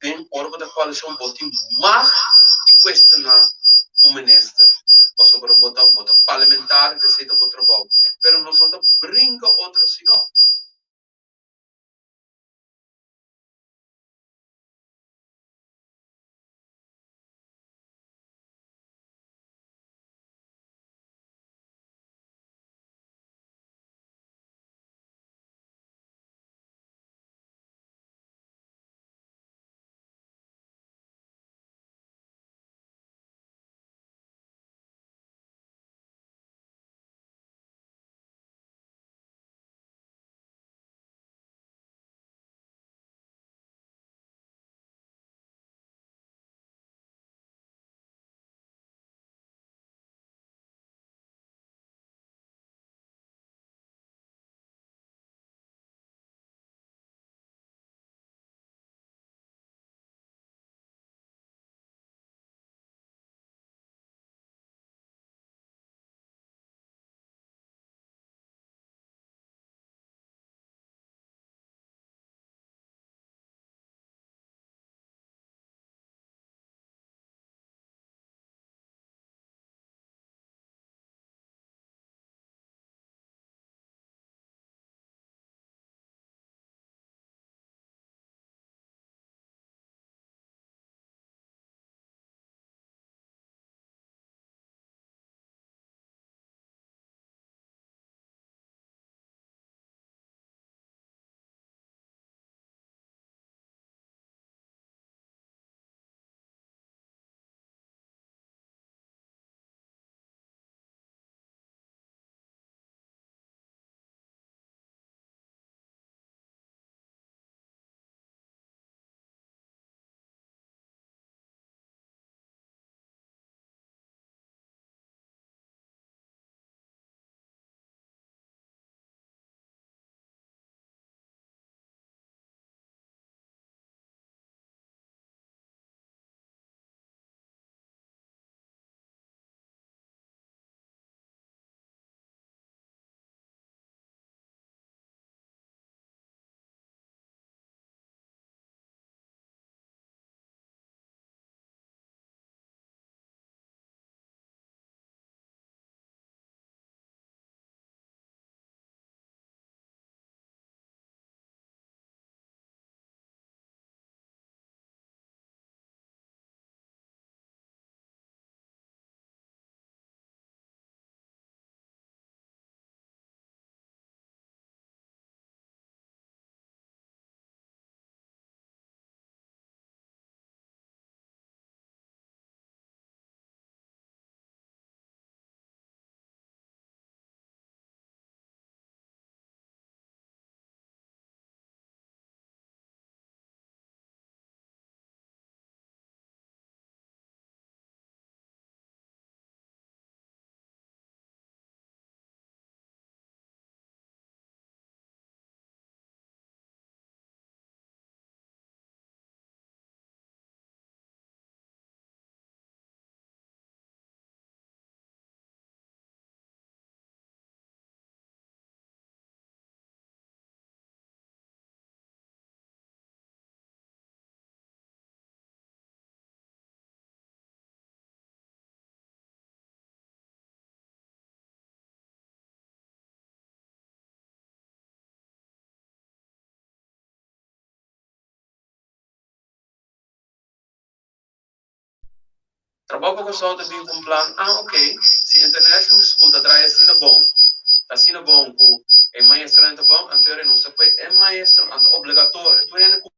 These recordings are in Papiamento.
Den ora bo ta koalishon bo tin mag di kuestioná un minister pasobra bo ta parlamentario, esei ta bo trabou, pero nos no ta bringa otro sino. Trabou pa Kòrsou ta bin ku un plan, ah ok, si International School ta drai asina bon, ta asina bon ku e maestronan ta bon, anto e nos ta poi e maestro anto obligatorio, tur hende ku.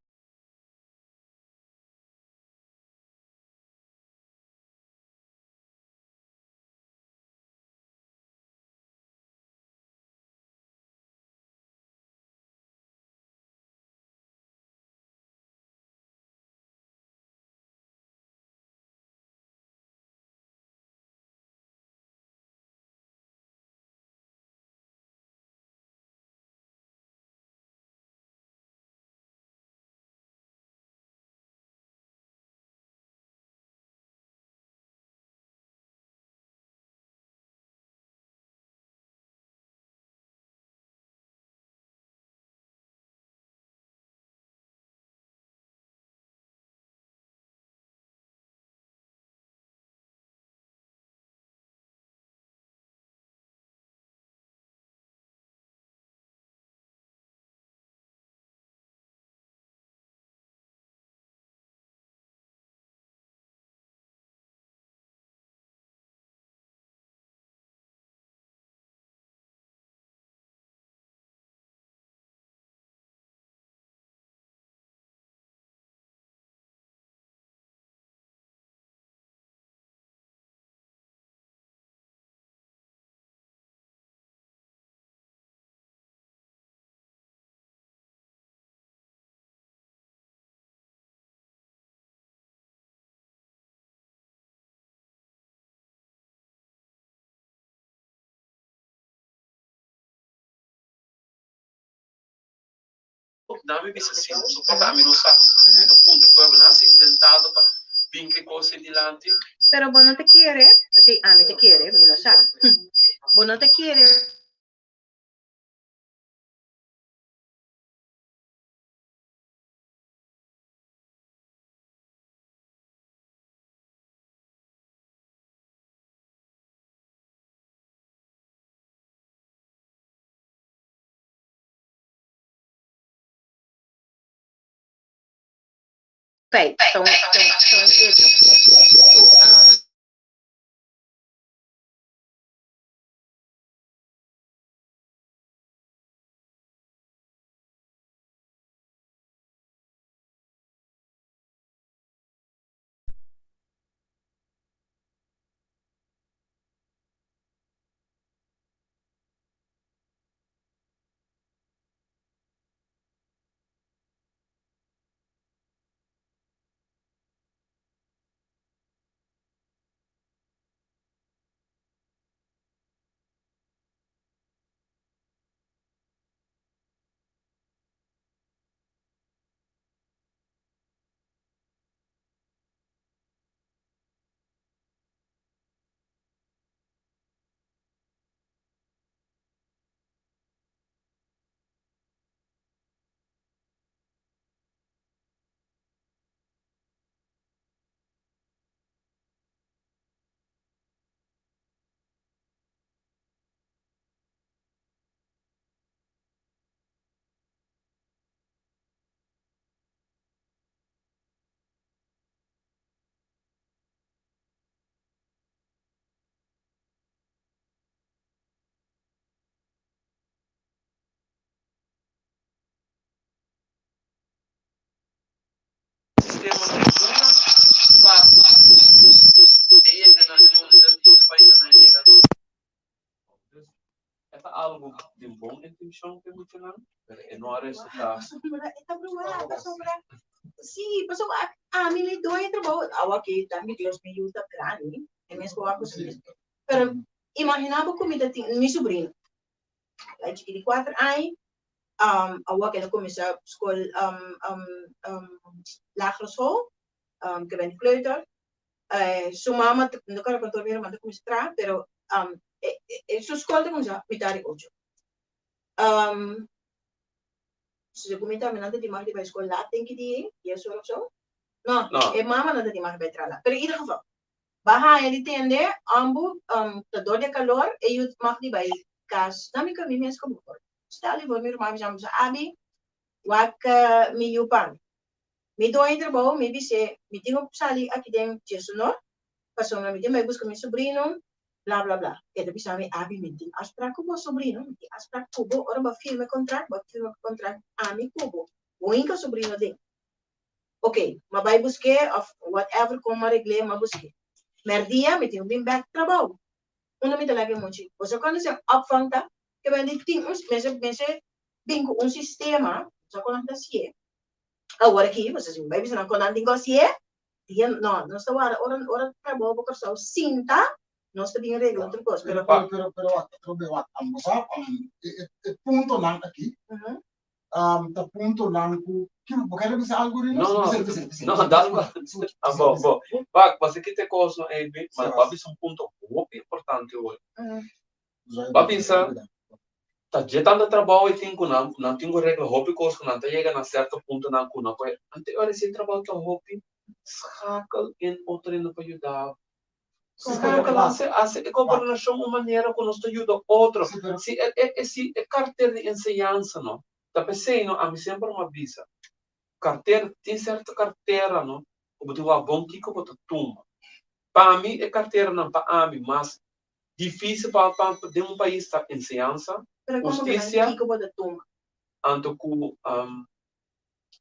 Nami bisa si, so porta ami no sa. Mi ta puntra pueblo, nan a hasi intentado pa bin ku e kos ei dilanti. Pero bo no ta kere, si ami ta kere, mi no sa, bo no ta kere. Feit, ta un, ta un, ta un hecho. Ku, um. Sistema no duna pa e yega na e momento di e paisnan yega. Dus e ta algo di bon intencion pa e muchanan, pero e no a resulta. Pasobra e ta bruha, pasobra si, pasobra ami mi doño di trabou, awor aki danki Dios mi yu ta grandi, e mes por wak ku su mes. Pero imagina bo ku mi ta tin mi sobrino, e chiki di kuater aña, awor el a kuminsá skol lagere school, ke ben di kleuter, su mama no kòrda kuantu ora mi hermano ta kuminsá traha, pero su skol ta kuminsá mitar di ocho. Segun mi tambe nan ta di mag di bai skol laat den ki dia, dies ora òf so. No, e mama nan ta di mag di bai traha laat. Pero in ieder geval, Ba haña di tende ambu ta dor di e kalor e yu mag di bai kas. Na mi ka mi mes komo por. Stel di for mi ruman bisa mi bisa abi wak mi yu pa mi. Mi doño di trabou mi bis'é mi tin ku sali aki den djesunor pasobra mi tin bai buska mi sobrino bla bla bla. E ta bisa mi abi mi tin afsprak ku bo sobrino mi tin afsprak ku bo ora bo a firma e kontrakt bo a firma e kontrakt ami ku bo. Bo hinka sobrino den. Ok, m'a bai busk'é òf whatever kon m'a regl'é, m'a busk'é. Mèrdia mi tin ku bin bèk trabou. Unda mi ta laga e muchi? Bo sa kuando esei opvang ta? Ke men di tin un, mester mester bin ku un sistema, bo sa kon nan ta hasié. Awor aki, bo sa si mi bai bisa nan kon nan tin ku hasié, dia, no, nos ta warda ora ora trabou pa Kòrsou sinta, nos ta bin regla otro kos. Pero, pero, pero, pero wak, atrobe wak, bo sa, e puntonan aki, ta puntonan ku Ki bo kere bisa algu Rinus? No, no, Bisa, bisa, bisa, no, bisa, dal bisa, ba. bisa, Ah, bisa, bo, bisa. bo. Wak, pasa ki te kos no AB, ma Sebas. ba bisa un punto hopi importante hoor. Zwaai Ba bo, bisa, orbida. ta dje tanto trabou e tin ku nan, nan tin ku regla hopi kos ku nan ta yega na serto puntonan ku no por. Ante ora si e trabou ta hopi, schakel in otro hende pa yuda bo. Sí, pero Schakel, wak, hasi, hasi e wak. gobernashon un manera ku nos ta yuda otro. Sí, pero Si e, e, e, si e karter di enseñansa no, Ta p'esei no ami semper m'a bisa, kartera, tin serto kartera no ku bo tin wak bon kiko bo ta tuma. Pa mi e karteranan pa ami mas difisil pa pa den un pais ta enseñansa, Pero komo ke nan hustisia, kiko bo ta tuma? anto ku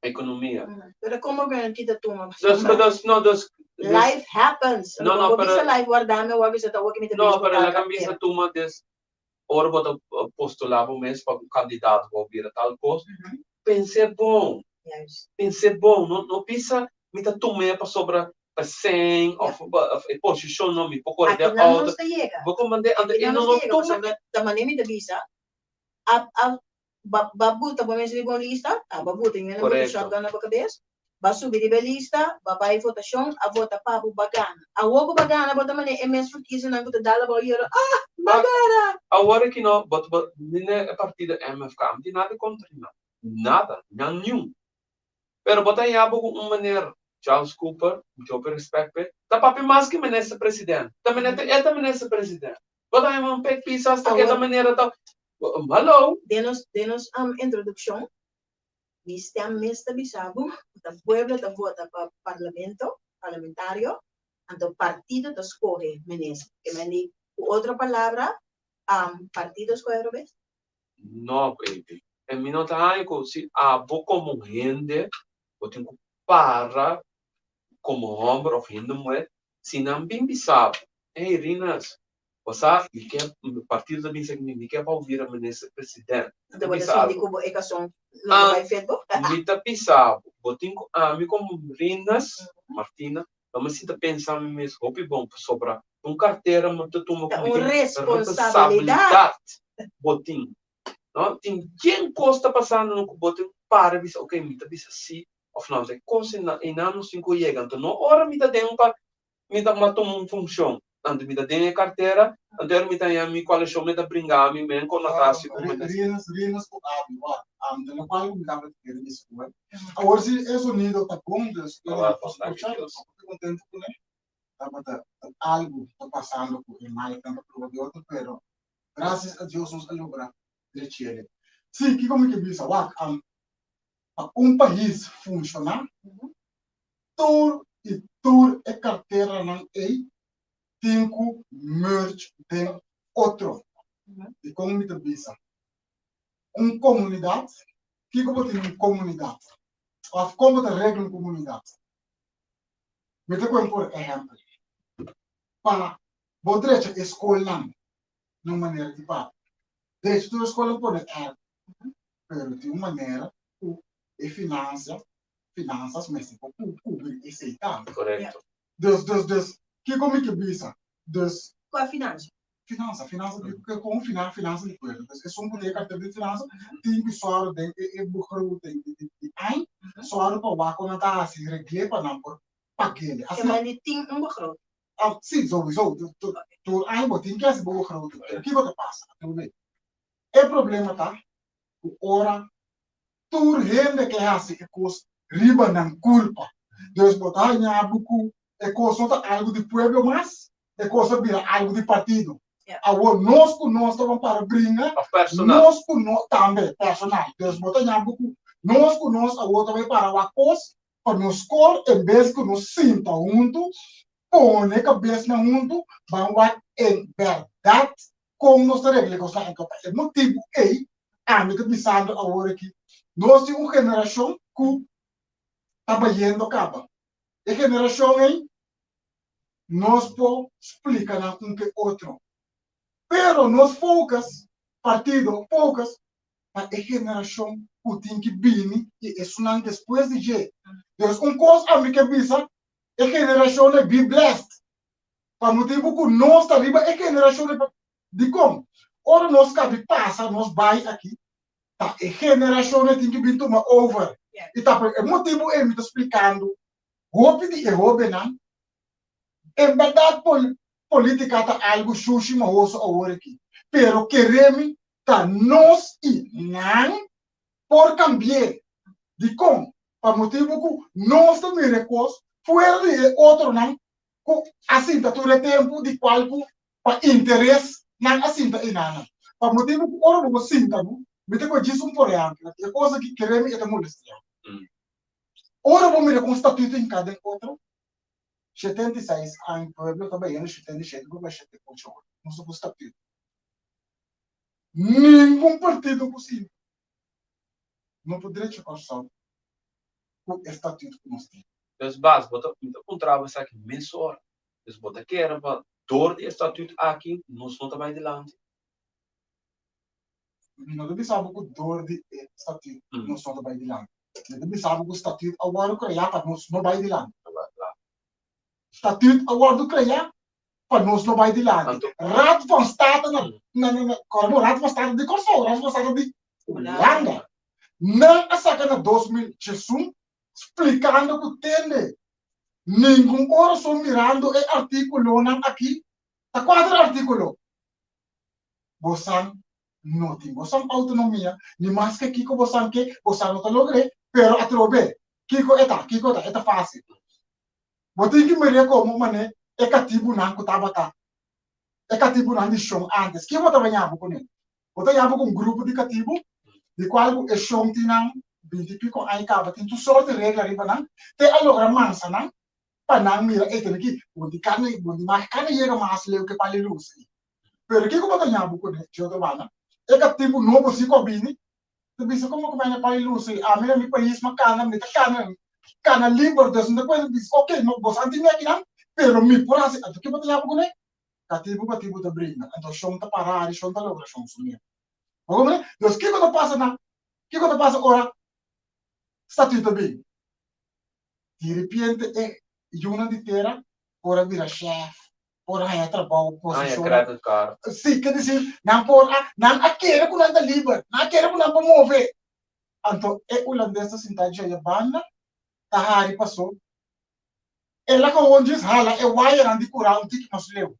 ekonomia. Pero komo ke nan ki ta tuma? Dus, dus, no, dus, dus, Life happens. No, no, Bo pero bisa life warda mi, bo bisa ta wak mi ta no, bezig ku pero tal laga mi bisa kartera. tuma des Ora bo ta postulá bo mes pa un kandidato pa bo bira tal kos, pens'é bon. Pens'é bon. No no bisa mi ta tum'é pasobra pa sèn òf e posishon no mi por kore den outo. Bo komprendé? Anto e no no tuma. Ta manera mi ta bisa, a a Ba ba buta bo mes riba un lista, ah ba buta un hende buta Correcto. shotgun na bo cabes, ba subi riba e lista, ba bai votacion, a vota pa bo, ba gana. Awor cu ba gana bo ta manera e mes verkiezennan cu ta dal abao yora, ah, ba gana! Awor aki no, bo ta bo nina e partido MFK, mi tin nada contra nan, nada, nan niun. Pero bo ta haña bo ku un meneer, Charles Cooper, mucho hopi respect p'e, ta papia mas ke minister president. Ta meneer ta e ta minister president. Bo ta haña un pek pisa hasta ke ta manera ta Hallo! Den nos den nos introduccion mi stem mes ta bisa bo ku ta pueblo ta vota pa parlamento, parlamentario, anto partido ta scoge minister. Ke men di ku otro palabra partido scoge robes? No baby, e mi no ta haña ku si abo komo hende bo tin ku para komo hòmber òf hende muhé si nan bin bisa bo, hey Rinas, bo sa mi ke partido ta bisa mi mi ke pa bo bira minister president. Mi ta Anto bo ta bisa sinti bo, ku bo e kason no ta bai fet bo? mi ta bisa bo, bo tin ku ami komo Rinas Martina lo mi sinta pensa mi mes hopi bon pasobra un kartera mi ta tuma Ta ku mi un tin responsabilidat. responsabilidat bo tin no tin yen kos ta pasando no ku bo tin para bisa ok mi ta bisa si of no e kos einan nos tin ku yega anto no ora mi ta den un mi ta tuma un funshon anto mi ta den e kartera anto ora mi ta haña mi koalishon mi ta bringa mi men kon no ta hasi ku mi ta Rinas Rinas ku abi wak am den lokual ku mi tabata kere bisa ku el awor si e sonido ta bon dus lo Awor por danki skucha Dios. hopi kontentu kuné tabata algu ta pasando ku e mic nan ta proba di otro pero gracias a Dios nos a logra drechele si kiko mi ke bisa wak am pa un pais funshoná tur i tur e karteranan ei tin ku merge den otro. Dikon mi ta bisa? Un komunidat, kiko bo tin un komunidat? Òf kon bo ta regla un komunidat? Mi ta kohe por ehèmpel, pa bo drecha e skolnan na un manera di papia. Drecha tur e skolnan pone èrdu, pero tin un manera ku e finansia, finansas mester por kubri esei tambe. Korekto. Dus, dus, dus, kiko mi ke bisa? Dus. Kua finansa? Finansa, finansa, ke kon fina, finansa di pueblo. Dus esun ku tin e kartera di finansa tin ku sòru den e e begroting di di di aña, sòru pa wak kon nan ta hasi regl'é pa nan por pag'é. Ke men di tin un begroting. Ah, si, souiso. Tur tur aña bo tin ke hasi bo begroting. Pero kiko ta pasa? Atrobe. E problema ta ku ora tur hende ke hasi e kos riba nan kulpa. Dus bo ta haña bo ku e kos no ta algu di pueblo mas, e kos a bira algu di partido. Awor nos ku nos ta ban para bringa, nos ku nos tambe personal. Dus bo ta haña bo ku nos ku nos awor ta bai para wak kos pa nos skor en bes ku nos sinta huntu, pone kabesnan huntu, ban wak en bèrdat kon nos ta regla e kosnan. Anto pa e motibu ei ami ta bisando awor aki, nos tin un generashon ku ta bayendo kaba. E generashon ei nos por splika nan un ke otro, pero nos focus, partido focus pa e generashon ku tin ki bini i esunnan despues di dje. Dus un kos ami ke bisa, e generashon ei be blessed pa motibu ku nos ta riba e generashon ei. Dikon? Ora nos kabi pasa, nos bai aki, ta e generashon ei tin ki bin tuma over. I ta pa e motibu ei mi ta splikando hopi di e hóbennan, en bèrdat polítika ta algu shushi mahoso awor aki, pero keremi ta nos i nan por kambi'é. Dikon? Pa motibu ku nos ta mira e kos fuera di e otronan ku a sinta tur e tempu di kual ku pa interes nan a sinta einanan. Pa motibu ku ora bo bo sinta no, mi ta kohe djis un por ehèmpel, e kos aki keremi e ta molestiá. Ora bo mira kon statuto hinká den otro, 76 aña pueblo ta bayendo 77 por bai 78 ora, nos ta ku statuto. Ningun partido ku sinta no por drecha Kòrsou ku e statuto ku nos tin. Dus Bas, bo ta, mi ta puntra bo esaki mesora. Dus bo ta kere pa dor di e statuut aki nos no ta bai dilanti? Mi no ta bisa bo ku dor di e statuut nos no ta bai dilanti. Mi ta bisa bo ku statuut a wòrdu kreá pa nos no bai dilanti. Statuut a wòrdu kreá pa nos no bai dilanti. Raad van State na, na, na, na, Raad van State di Kòrsou, Raad van State di. Hulanda. Nan a saka na 2011 splikando ku tende ningun ora so mirando e artíkulonan aki ta kuater artíkulo. Bosan no tin bosan outonomia, ni maske kiko bosan ke, bosan no ta logr'é, pero atrobe, kiko e ta? Kiko e ta? E ta fásil. Bo tin ki mir'é komo manera e katibunan ku tabata, e katibunan di shon ántes. Kiko bo ta baña bo kuné? Bo ta yama ku un grupo di katibu, di kual ku e shon tin nan binti i piko aña kaba, tin tur sorti regla riba nan, te a logra mansa nan pa nan mira, ey, tene ki, bo di karni, bo di maki karni yega mas leu ke pali lus ei. Pero kiko bo ta yama kuné, di otro banda? E katibu nobo si ku a bini, ta bisa, komo ku mene pali lus ei? Ami na mi pais mi a kana, mi ta kana, kana liber, dus mi ta kuenta bisa, ok, bo sa tin mi akinan, pero mi por hasi, anto kiko bo ta yama kuné? Katibu katibu ta bringa, anto shon ta para ari, shon ta logra shon su meta. Bo comprende? Dus kiko ta pasa na, kiko ta pasa ora statuut ta bin? Di ripiente e yunan di tera por a bira shèf, por a haña trabou, Haña posishon. credit card. Sí, ke desir, nan por a, nan a kere ku nan ta liber, nan a kere ku nan por move. Anto e hulandes ta sinta djaya banda, ta hari paso El a gewoon djis hala e wayanan di kura un tiki mas leu.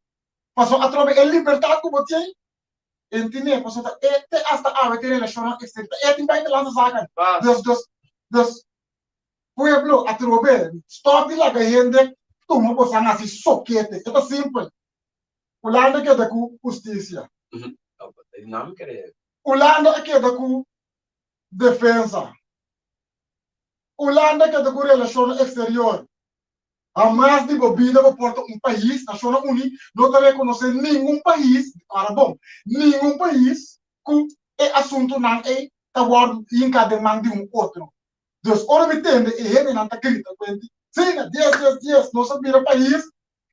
Pasobra atrobe e libertat ku bo tin, e tine, pasobra ta e te asta awe tin relashonnan eksterior, ta e tin buitenlandse zaken. Dus, dus, dus, pueblo, atrobe, stòp di laga hende tuma bosan hasi sokete. E ta simpel. Hulanda keda ku hustisia. Hulanda a keda ku defensa. Hulanda keda ku relashonnan eksterior. Hamas di bo bida bo por ta un pais, Nashonnan Uní no ta rekonosé ningun pais, ora bon, ningun pais ku e asuntunan ei ta wòrdu hinká den man di un otro. Dus ora mi tende e hendenan ta grita kuenti, Sí, na dies dies dies nos a bira pais,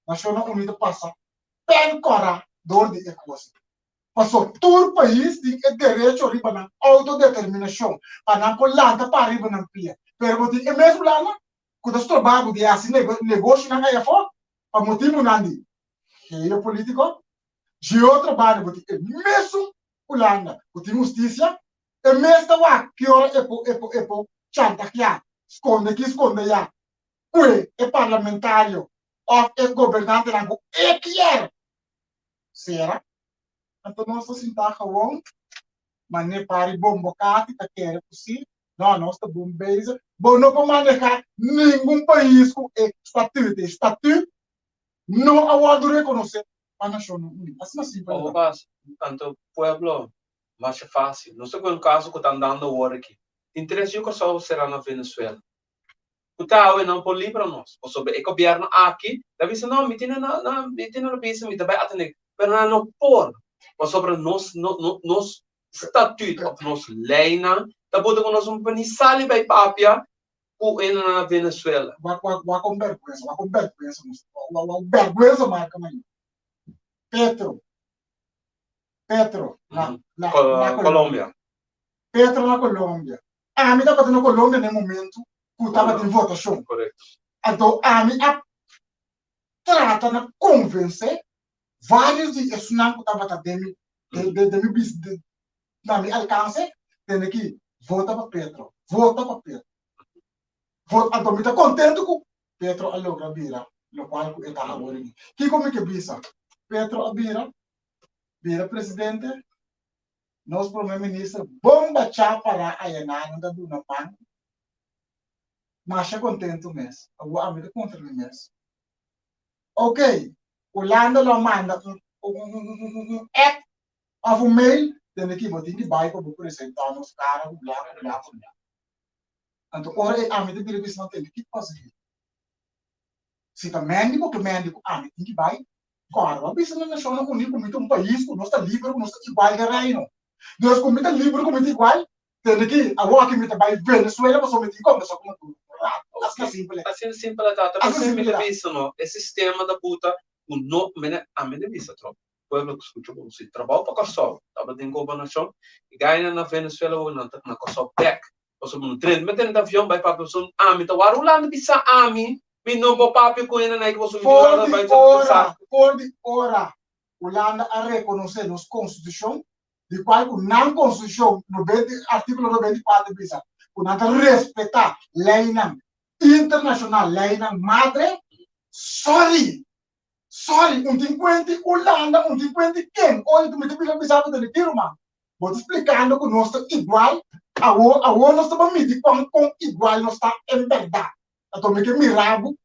Nashonnan Uní ta pasa pèn kòrá dor di e kos. Paso tur pais tin e derecho riba nan autodeterminacion pa nan por lanta para riba nan pia. Pero bo tin e mes Hulanda cu ta stroba bo di haci negoshinan aya afo pa motibonan di geopolitico. Dje otro banda bo tin e mesun Hulanda cu tin husticia, e mes ta wak ki ora e por e por e por chantagia, sconde aki sconde aya cue e parlamentario of e gobernantenan cu e kier sera. Anto nos ta sintá gewoon, mané pari bombokati ta kere ku sí, no, nos ta bon bezig. Bo no por manehá ningun pais ku e statut. E statut no a wòrdu rekonosé pa Nashonnan Uní. Asina simpel e ta. Anto pueblo, masha fásil. Nos ta ku un kaso ku ta andando awor aki. Tin tres yu Kòrsou será na Venezuela. Ku ta awe nan por libra nos, pasobra e gobièrnu aki ta bisa no, mi tene na na mi tene na bisa, mi ta bai atendé, pero nan no por, pasobra nos no no nos statut òf nos leinan ta buta ku nos no por ni sali bai papia ku hendenan na Venezuela. Wak wak wak un bèrgwensa, wak un bèrgwensa nos, wak wak bèrgwensa marka mayor. Petro, Petro na na na Colombia. Petro na Colombia. Ami tabata na Colombia na e momento ku tabatin votashon. Anto ami a trata na konvensé vários di esnan ku tabata den mi den mi bis na mi alkanse tende ki vota pa Petro, vota pa Petro. Vota, anto mi ta kontentu ku Petro a logra bira lokual ku e ta awor aki. Kiko mi ke bisa? Petro a bira bira presidente. Nos prome minister bon bachá pará ayaná nan ta duna man masha kontentu mes. Awor ami ta kontra mi mes. Ok, Hulanda lo a manda un un app òf un mail tende ki bo tin ki bai pa bo presentá nos kara ku bla ku bla ku bla. Anto ora ei ami ta bira bisa nan tende ki pasa aki? Si ta mendi bo ke mendi ku ami tin ki bai, Kòrda bo a bisa na Nashonnan Uní ku mi ta un pais ku nos ta liber, ku nos ta igual den Reino. Dus ku mi ta liber, ku mi ta igual, tende ki awor aki mi ta bai Venezuela pasobra mi tin kombersá ku Maduro un ratu. Asina simpel e. Asina simpel e ta. Ta p'esei mi ta bisa no, e sistema ta buta ku no, mene, ami ta bisa trop, pueblo ku skucha bon, si trabou pa Kòrsou tabatin gobernashon, e gainan na Venezuela awor nan ta na Kòrsou bèk. Pasobra no drenta mete den avion bai papia pasobra ami ta wak Hulanda bisa ami mi no por papia ku hende nan pasobra mi For di ora, for di ora Hulanda a rekonosé nos konstitushon. di kual ku nan konstitushon artíkulo 94 bisa ku nan ta respetá leinan internashonal, leinan madre, sorry, sorry, un tin kuenti Hulanda, un tin kuenti ken, oye mi ta bisa bisa bo tene ki ruman, bo ta splikando ku nos ta igual, awor awor nos ta por midi kon kon igual nos ta en bèrdat, anto mi ke mira bo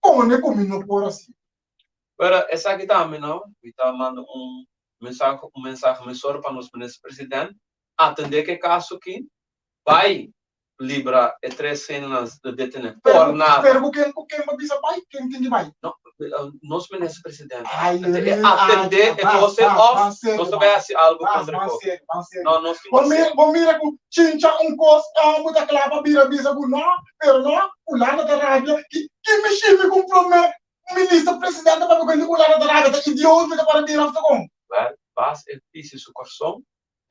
pone ku mi no por hasi. Pero esaki tambe no, mi ta manda un mensahe un mensahe mesora pa nos minister president, atende ku e kaso aki, bai libra e tres hendenan detene por nada. Pero ku ken ku ken bo bisa bai? Ken tin di bai? No, nos minister president. Atende e kos ei of nos ta bai hasi algo kontra e kos. No, nos tin ku hasi. Bo mira ku chincha un kos bo ta kla pa bira bisa ku no, pero no, Hulanda ta rabia. Ki mishi mi ku prome minister president ta papia ku hende ku Hulanda ta rabia? Ta idioot mi ta para bira of ta kon? Wel, bas e pisi su korson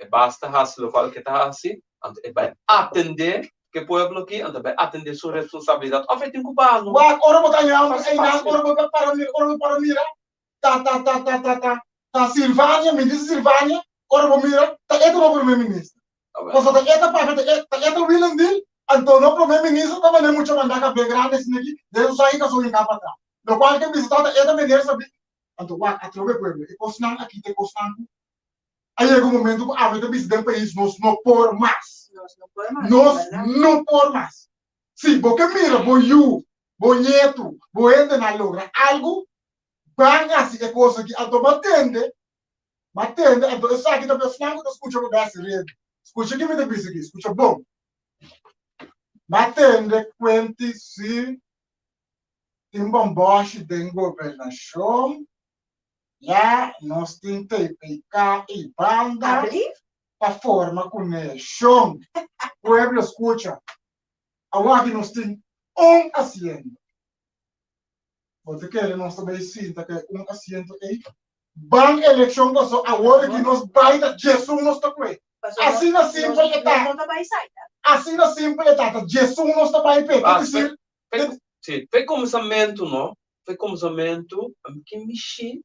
E basta hasi lokual ke ta hasi, anto e bai atendé ku e pueblo aki, anto e bai atendé su responsabilidat òf e tin ku baha no. Wak, ora bo ta yama einan, ora bo ta para mira, ora bo para mira, ta, ta, ta, ta, ta, ta, ta Silvania, minister Silvania, ora bo mira, ta e ta bo prome minister. Pasobra ta e ta papia, ta e, ta e ta wheel and deal, anto no prome minister ta manda e mucha manda kabé grandi asina aki, den su sa i kaso hinká patras. Lokual ke bisa ta, ta e ta meneer sabí. Anto wak, atrobe pueblo, e kosnan aki ta e kosnan ku A yega un momento ku awe ta bisa den pais nos no por mas. Nos no por mas. Nos no por mas. Si bo ke mira bo yu, bo ñetu, bo hendenan logra algu, ban hasi e kos aki. Anto bo a tende, bo a tende, anto esaki ta esnan ku ta skucha bo bes redi. Skucha ki mi ta bisa aki, skucha bon. Bo a tende kuenti si tin bòmbòshi den gobernashon. Ya nos tin TPK y banda pa forma kuneshon. Pueblo skucha, awaki nos tin un asiento. Bo ta kere nos ta bay sinta ku e un asiento ey? Ban elekshon paso awor aki nos bay ta djesun nos ta kue. Asina simpel e ta. Asina simpel e ta, ta djesun nos ta bay p'e. Ke disir? Si, p'e kuminsamentu no, Fe kumsamentu, ami ke mishi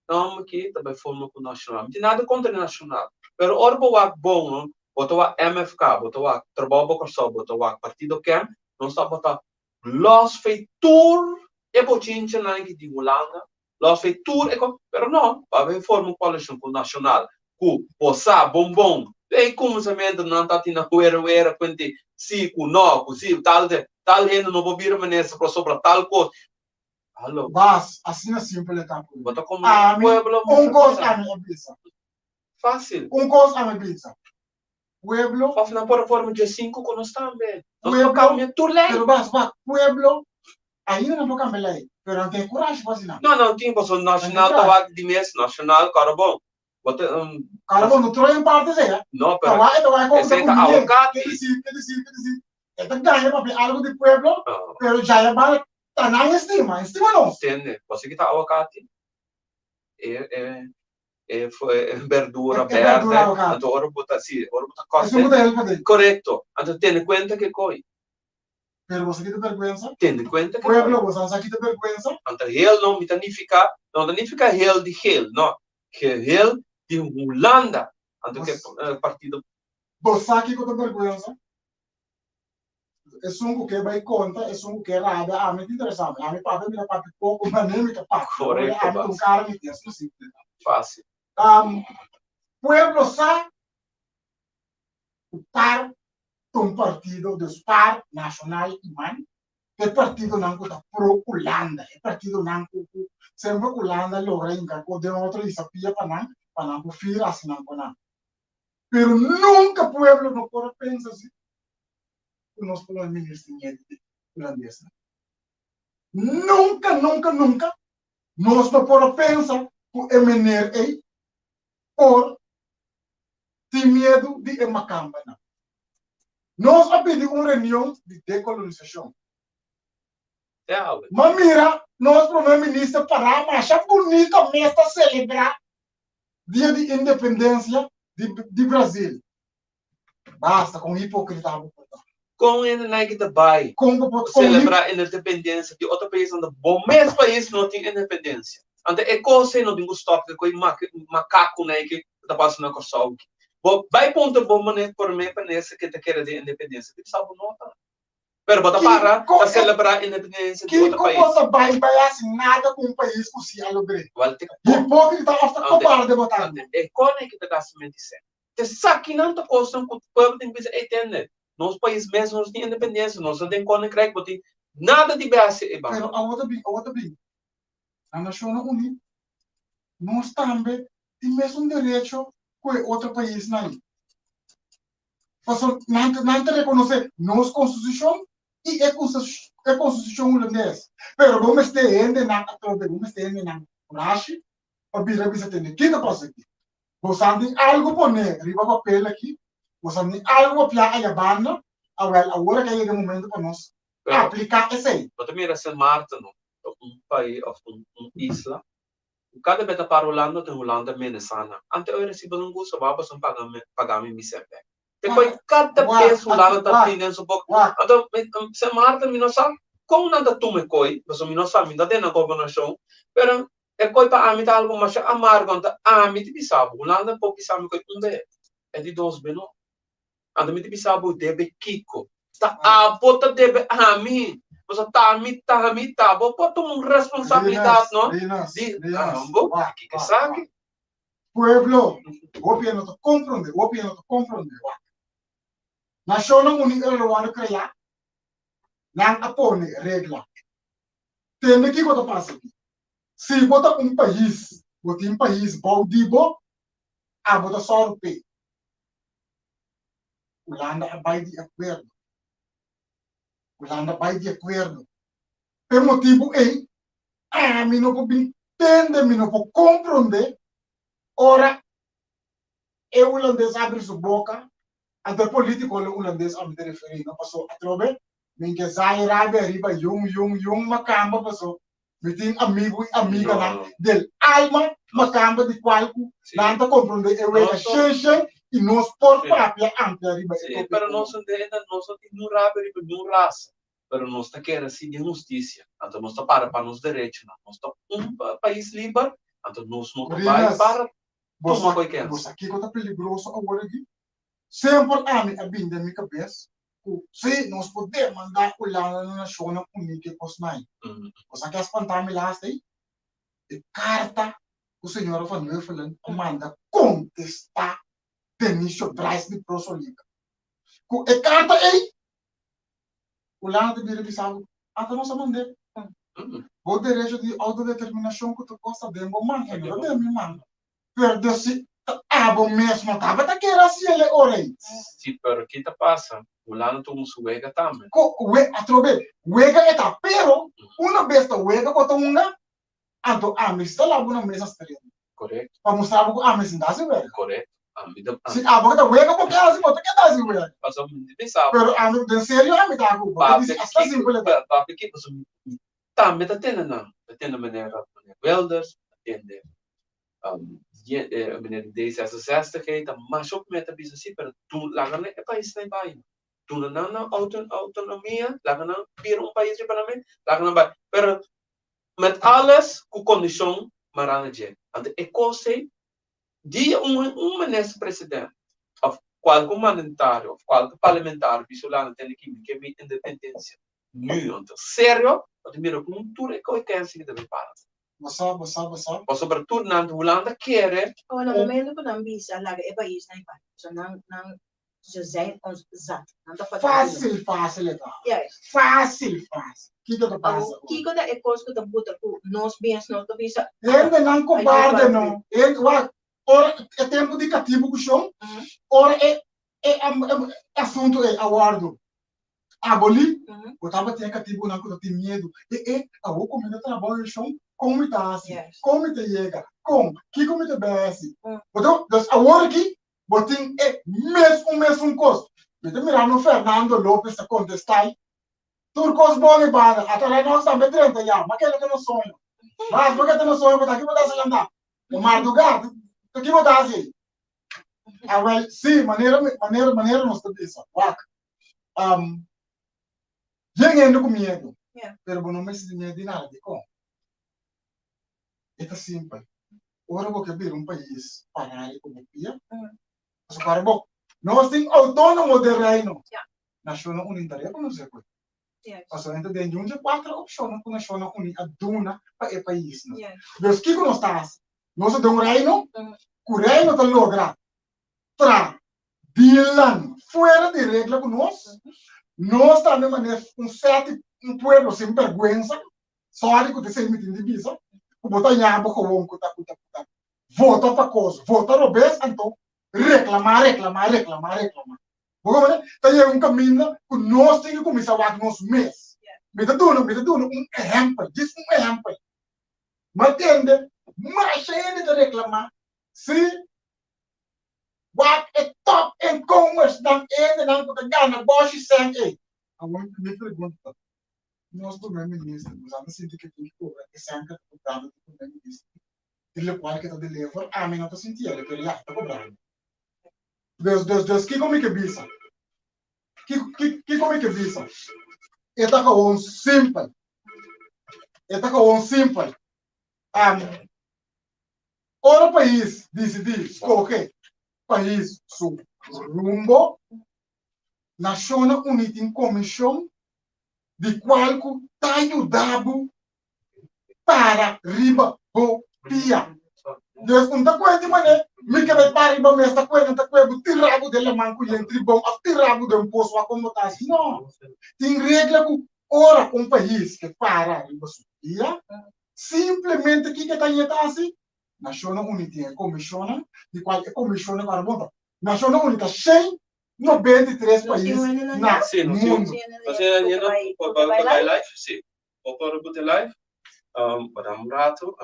na ki ta bai forma ku Nacional. Mi tin nada kontra di Nacional, pero ora bo wak bon no, bo ta wak MFK, bo ta wak Trabou pa Kòrsou, bo ta wak Partido Kem, nos tabata lòs fe tur e bochinchanan ki di Hulanda, lòs fe tur e kos, pero no, bo a bai forma un koalishon ku Nacional, ku bo sa bon bon, fe kumsamentu nan ta tin na wera wera kuenti si ku no, ku si tal tal hende no por bira minister pasobra tal kos. Hallo. Bas, asina simpel e ta pueblo. Bo ta come Ami, pueblo un kos ami a bisa. Fácil. Un kos ami a bisa. Pueblo. Of nan por a forma 15 ku nos tambe. Nos por cambia tur ley. Pero bas, wak, pueblo, ainda nan por cambia ley, pero nan tin e kurashi pa hasi nan. No, nan tin, pasobra nacional ta wak di mes, nacional, kòrda bon. Bo ta Kòrda bon, no troy en parte esei, No, pero Ta wak, e ta wak e esei ta awakati. Ke disi, ke disi, ke disi. E ta gaña papia algo di pueblo, pero djaya bala ta nan estima, estima nos. Tende, bo sa ki ta awakati? E e e e berdura berde, anto ora bo ta si, ora bo ta kòse. Esun ku ta helpa den. Korekto, anto tene kuenta ke koi. Pero bo sa kita bergwensa? Tene kuenta ke koi. Pueblo, bo sa kita bergwensa? Anto hel no mi ta nifiká, no ta nifiká hel di geel, no, hel di Hulanda, anto ke partido. Bo sa kiko ta bergwensa? Esun ku ke bai konta, esun ku ke rabia, ami ta interesá mi. Ami papia mi ta papia poko, ma ne mi ta papia. Korekto, Ami ta un kara mi tin, asina simple. Fásil. Pueblo sa ku par ta un partido, dus par, Nashonal i man, ta e partidonan ku ta pro Hulanda, e partidonan ku ku semper Hulanda logra hinka kos den otro hisa pia pa nan, pa nan por fira hasi nan ku nan. Pero nunka pueblo no por a pensa si ku nos prome minister ñeti di hulandesnan. Nunka, nunka, nunka nos no por a pensa ku e meneer ei por tin miedu di e makambanan. Nos a pidi un reunion di dekolonisashon. Ma mira nos prome minister pará masha bunita mes ta selebrá dia di independensia di Brazil. Basta con hipocrita bo por ta. Con hende Nike ta bay Con bo por celebra independencia di otro pais unda bo mes pais no tin independencia? Anto e cos ey no tin cu stop cu e macaco Nike cu ta pasa na Corsou aki. Bo bai puntra bo mane prome minister ke ta kere den independensia, di bisa bo no ta. Pero bo ta para Kiko ta e celebra independensia di otro Kiko bo pais. ta bai bai hasi nada ku un pais ku si a logr'é? Wal te ko Hipókrita òf ta ante kobarde bo ta? ante e kone ki ta gasta menti sèn. Te sakinan ta kosnan ku pueblo tin ku bisa, ey tende, nos pais mes nos tin independensia, nos ta den koninkrijk, bo tin nada di bai hasi ei Pero banda. awor ta bin, awor ta bin. Na Nashonnan Uní nos tambe tin mesun derecho ku e otro paisnan. Pasobra nan ta nan ta rekonosé nos konstitushon i e e konstitushon hulandes. Pero bo mester hendenan atrobe, bo mester hendenan kurashi pa bira bisa tende kiko pasa aki. Bosan tin algu pone riba papel aki, bosan tin algu papia aya banda, awel awor a yega e momento pa nos Pero apliká esei. bo ta mira Sint Maarten no ta un pais of un un isla ku kada bes ta para Hulanda ta Hulanda menasá nan. Ante ora si bo no gusta bo a boso paga mi paga mi mi sèn bèk. Te koi kada bes Hulanda ta tin den su boka. Anto Sint Maarten mi no sa kon nan ta tuma e koi pasobra mi no sa mi no ta den nan gobernashon pero e koi pa ami ta algu masha amargo anto ami ta bisa bo Hulanda por bisa mi koi un be e di dos be no. Anto mi ta bisa bo debe kiko? Ta abo ta debe ami. Pasobra ta mi ta mi ta bo por tuma un responsabilidat no di bo kiko esaki. Pueblo, hopi hende no ta komprondé, hopi hende no ta komprondé. Wak, Nashonnan Uní ora lo wòrdu kreá, nan a pone regla. Tende kiko ta pasa aki. Si bo ta un pais, bo tin pais bou di bo, abo ta sòru p'e. Hulanda a bai di akuerdo. Hulanda bai di akuerdo. P'e motibu ei, ami no por bin tende, mi no por komprondé ora e hulandes abri su boka, anto e politikonan hulandes ami ta referí, no? Paso atrobe mi ke zai rabia riba yun yun yun makamba paso Mi tin amigu i amiganan del alma makamba di kual ku nan ta komprondé e wega shen shen i nos por papia amplia riba e Sí, pero nos no tin nos no tin niun rabia riba niun rasa, pero nos ta kere si den hustisia, anto nos ta para pa nos derechonan, nos ta un pais liber, anto nos no ta bai para tuma koe kens. Bo sa kiko ta peligroso awor aki? Semper ami a bin den mi kabes ku si nos por demandá Hulanda na Nashonnan Uní ke kosnan. Bo sa ke a spantá mi last ei? E karta ku señora Van Huffelen a manda kontestá Denicio Bryce di Pro Soliga. Ku e karta ei, Hulanda ta bira bisa bo, ata nos a mand'é. Bo derecho di outodeterminashon ku ta kosta den bo man, e no ta den mi man. Pero si ta abo mes no tabata kere hasi el e ora ei. Si, pero ki ta pasa? Hulanda ta un su wega tambe. Ko we atrobe wega e ta, pero una bes ta wega bo ta hunga, anto ami si ta laba una mesa strena. Korekto. Pa mustra bo ku ami si no ta hasi wega. Korekto. Ami ta. Si abo ke ta wega bo ke hasi, bo ta keda hasi wega. Pasobra mi ta bisa bo. Pero ami den serio ami ta ku bo ta bisa asta simpel e ta. Papia ki pasobra mi tambe ta tende nan, ta tende manera Wilders, ta tende meneer di D66 ei ta masha hopi meta bisa si, pero dun laga nan e paisnan bai, duna nan nan autonomia, laga nan bira un pais riba nan mes, laga nan bai, pero met alles ku kondishon mará na dje. Anto e kos ei, dia un un minister president òf kualke un mandatario òf kualke parlamentario bisa Hulanda tende ki mi ke mi independensia nu, anto serio bo ta mira kon tur e kos ki ta bin para. Bo sa, bo sa, bo sa. Pasobra tur nan di Hulanda kere. Oh, na momento ku nan bisa laga e paisnan e bai. So nan, nan, ze zijn ons zat. Nan ta fatal di nos. Fásil, fásil e ta. Juist. Fásil, fásil. Kiko ta pasa Awor, kiko ta e kos ku ta buta ku nos mes no ta bisa. Hendenan kobarde no. Hende, wak, ora e tempu di katibu ku shon, ora e, e asuntu ei a wòrdu abolí, bo tabatin e katibunan ku ta tin miedu. E e, awor ku mi ta trabou e shon, kon mi ta hasi? Kon mi ta yega? Kon? Kiko mi ta bai hasi? Bo ta, dus awor aki bo tin e mes un mesun kos. Mi ta mira no Fernando Lopez ta kontestá ei, Tur kos bon i banda, ata Renox tambe drenta ya, ma kende ta na soño? Mas bo ke ta na soño, bo ta ki bo ta hasi lantá? Ta mardugá, ta ki bo ta hasi ei? Awel, sí, manera, manera, manera nos ta bisa, wak, um, yen hende ku miedu, Yeah. pero bo no mester di miedu di nada. Dikon? E ta simpel. Ora bo ke bira un pais pará riba bo pia, Mm. Pasobra para bo, nos tin outónomo den Reino. Nashonnan Uní ta rekonosé ku e. Pasobra nan ta den un dje kuater opshonnan ku Nashonnan Uní a duna pa e paisnan. Dus kiko nos ta hasi? Nos ta den un Reino ku Reino ta logra tra dealnan fuera di regla ku nos. Nos tambe manera un sèt un pueblo sin bèrgwensa, sòri ku ta esei mi tin di bisa, ku bo ta haña bo gewon ku ta ku ta ku ta vota pa kos, vota robes, anto reklamá, reklamá, reklamá, reklamá. Bo comprende? Ta yega un kaminda ku nos tin ku kuminsá wak nos mes. Mi ta duna, mi ta duna un ehèmpel, djis un ehèmpel. Mi a tende masha hende ta reklamá si wak e top inkomensnan, e hendenan ku ta gana bòshi sèn ei. Awor mi pregunta ta, nos promé minister, nos a ta sinti ke tin ki kobra e sèn ke ta kobrando di promé minister? Di lokual ke ta deliver, ami no ta sinti el, pero ya, e ta kobrando. Dus, dus, dus, kiko mi ke bisa? Kiko, kiko mi ke bisa? E ta gewoon simpel. E ta gewoon simpel. Um, ora pais disidí skohe pais su rumbo, Nashonnan Uní tin komishon di kual ku ta yuda bo para riba bo pia. Dios un ta kue di manera mi ke bai para riba mes ta kue nan ta kue bo tira bo den laman ku yen tribon of tira bo den pos wak kon bo ta hasi. No. Tin regla ku ora un pais ke para riba su pia, simplemente kiko e ta ñe ta hasi? Nashonnan Uní tin e komishonnan di kual e komishonnan ku ora bon ta. Nashonnan Uní ta 193 pais na mundu. Bo por put e live? Wara un rato.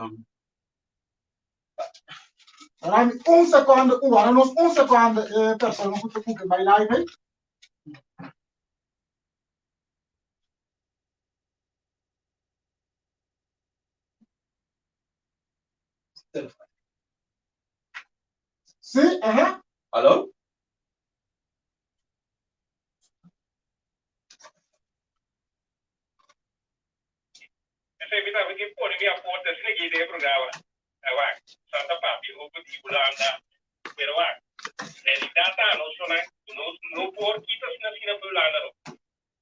Wara mi un seconde, un wara nos un seconde e persona ku ta ku ke bai live ei. Sí, aha. Hallo? Esei mi tambe tin pone mi aporte asina aki den e programa. Awak, Santa Papi hopi di Hulanda. Pero wak, realidat ta nos shonnan ku nos no por kita asina asina pa Hulanda no.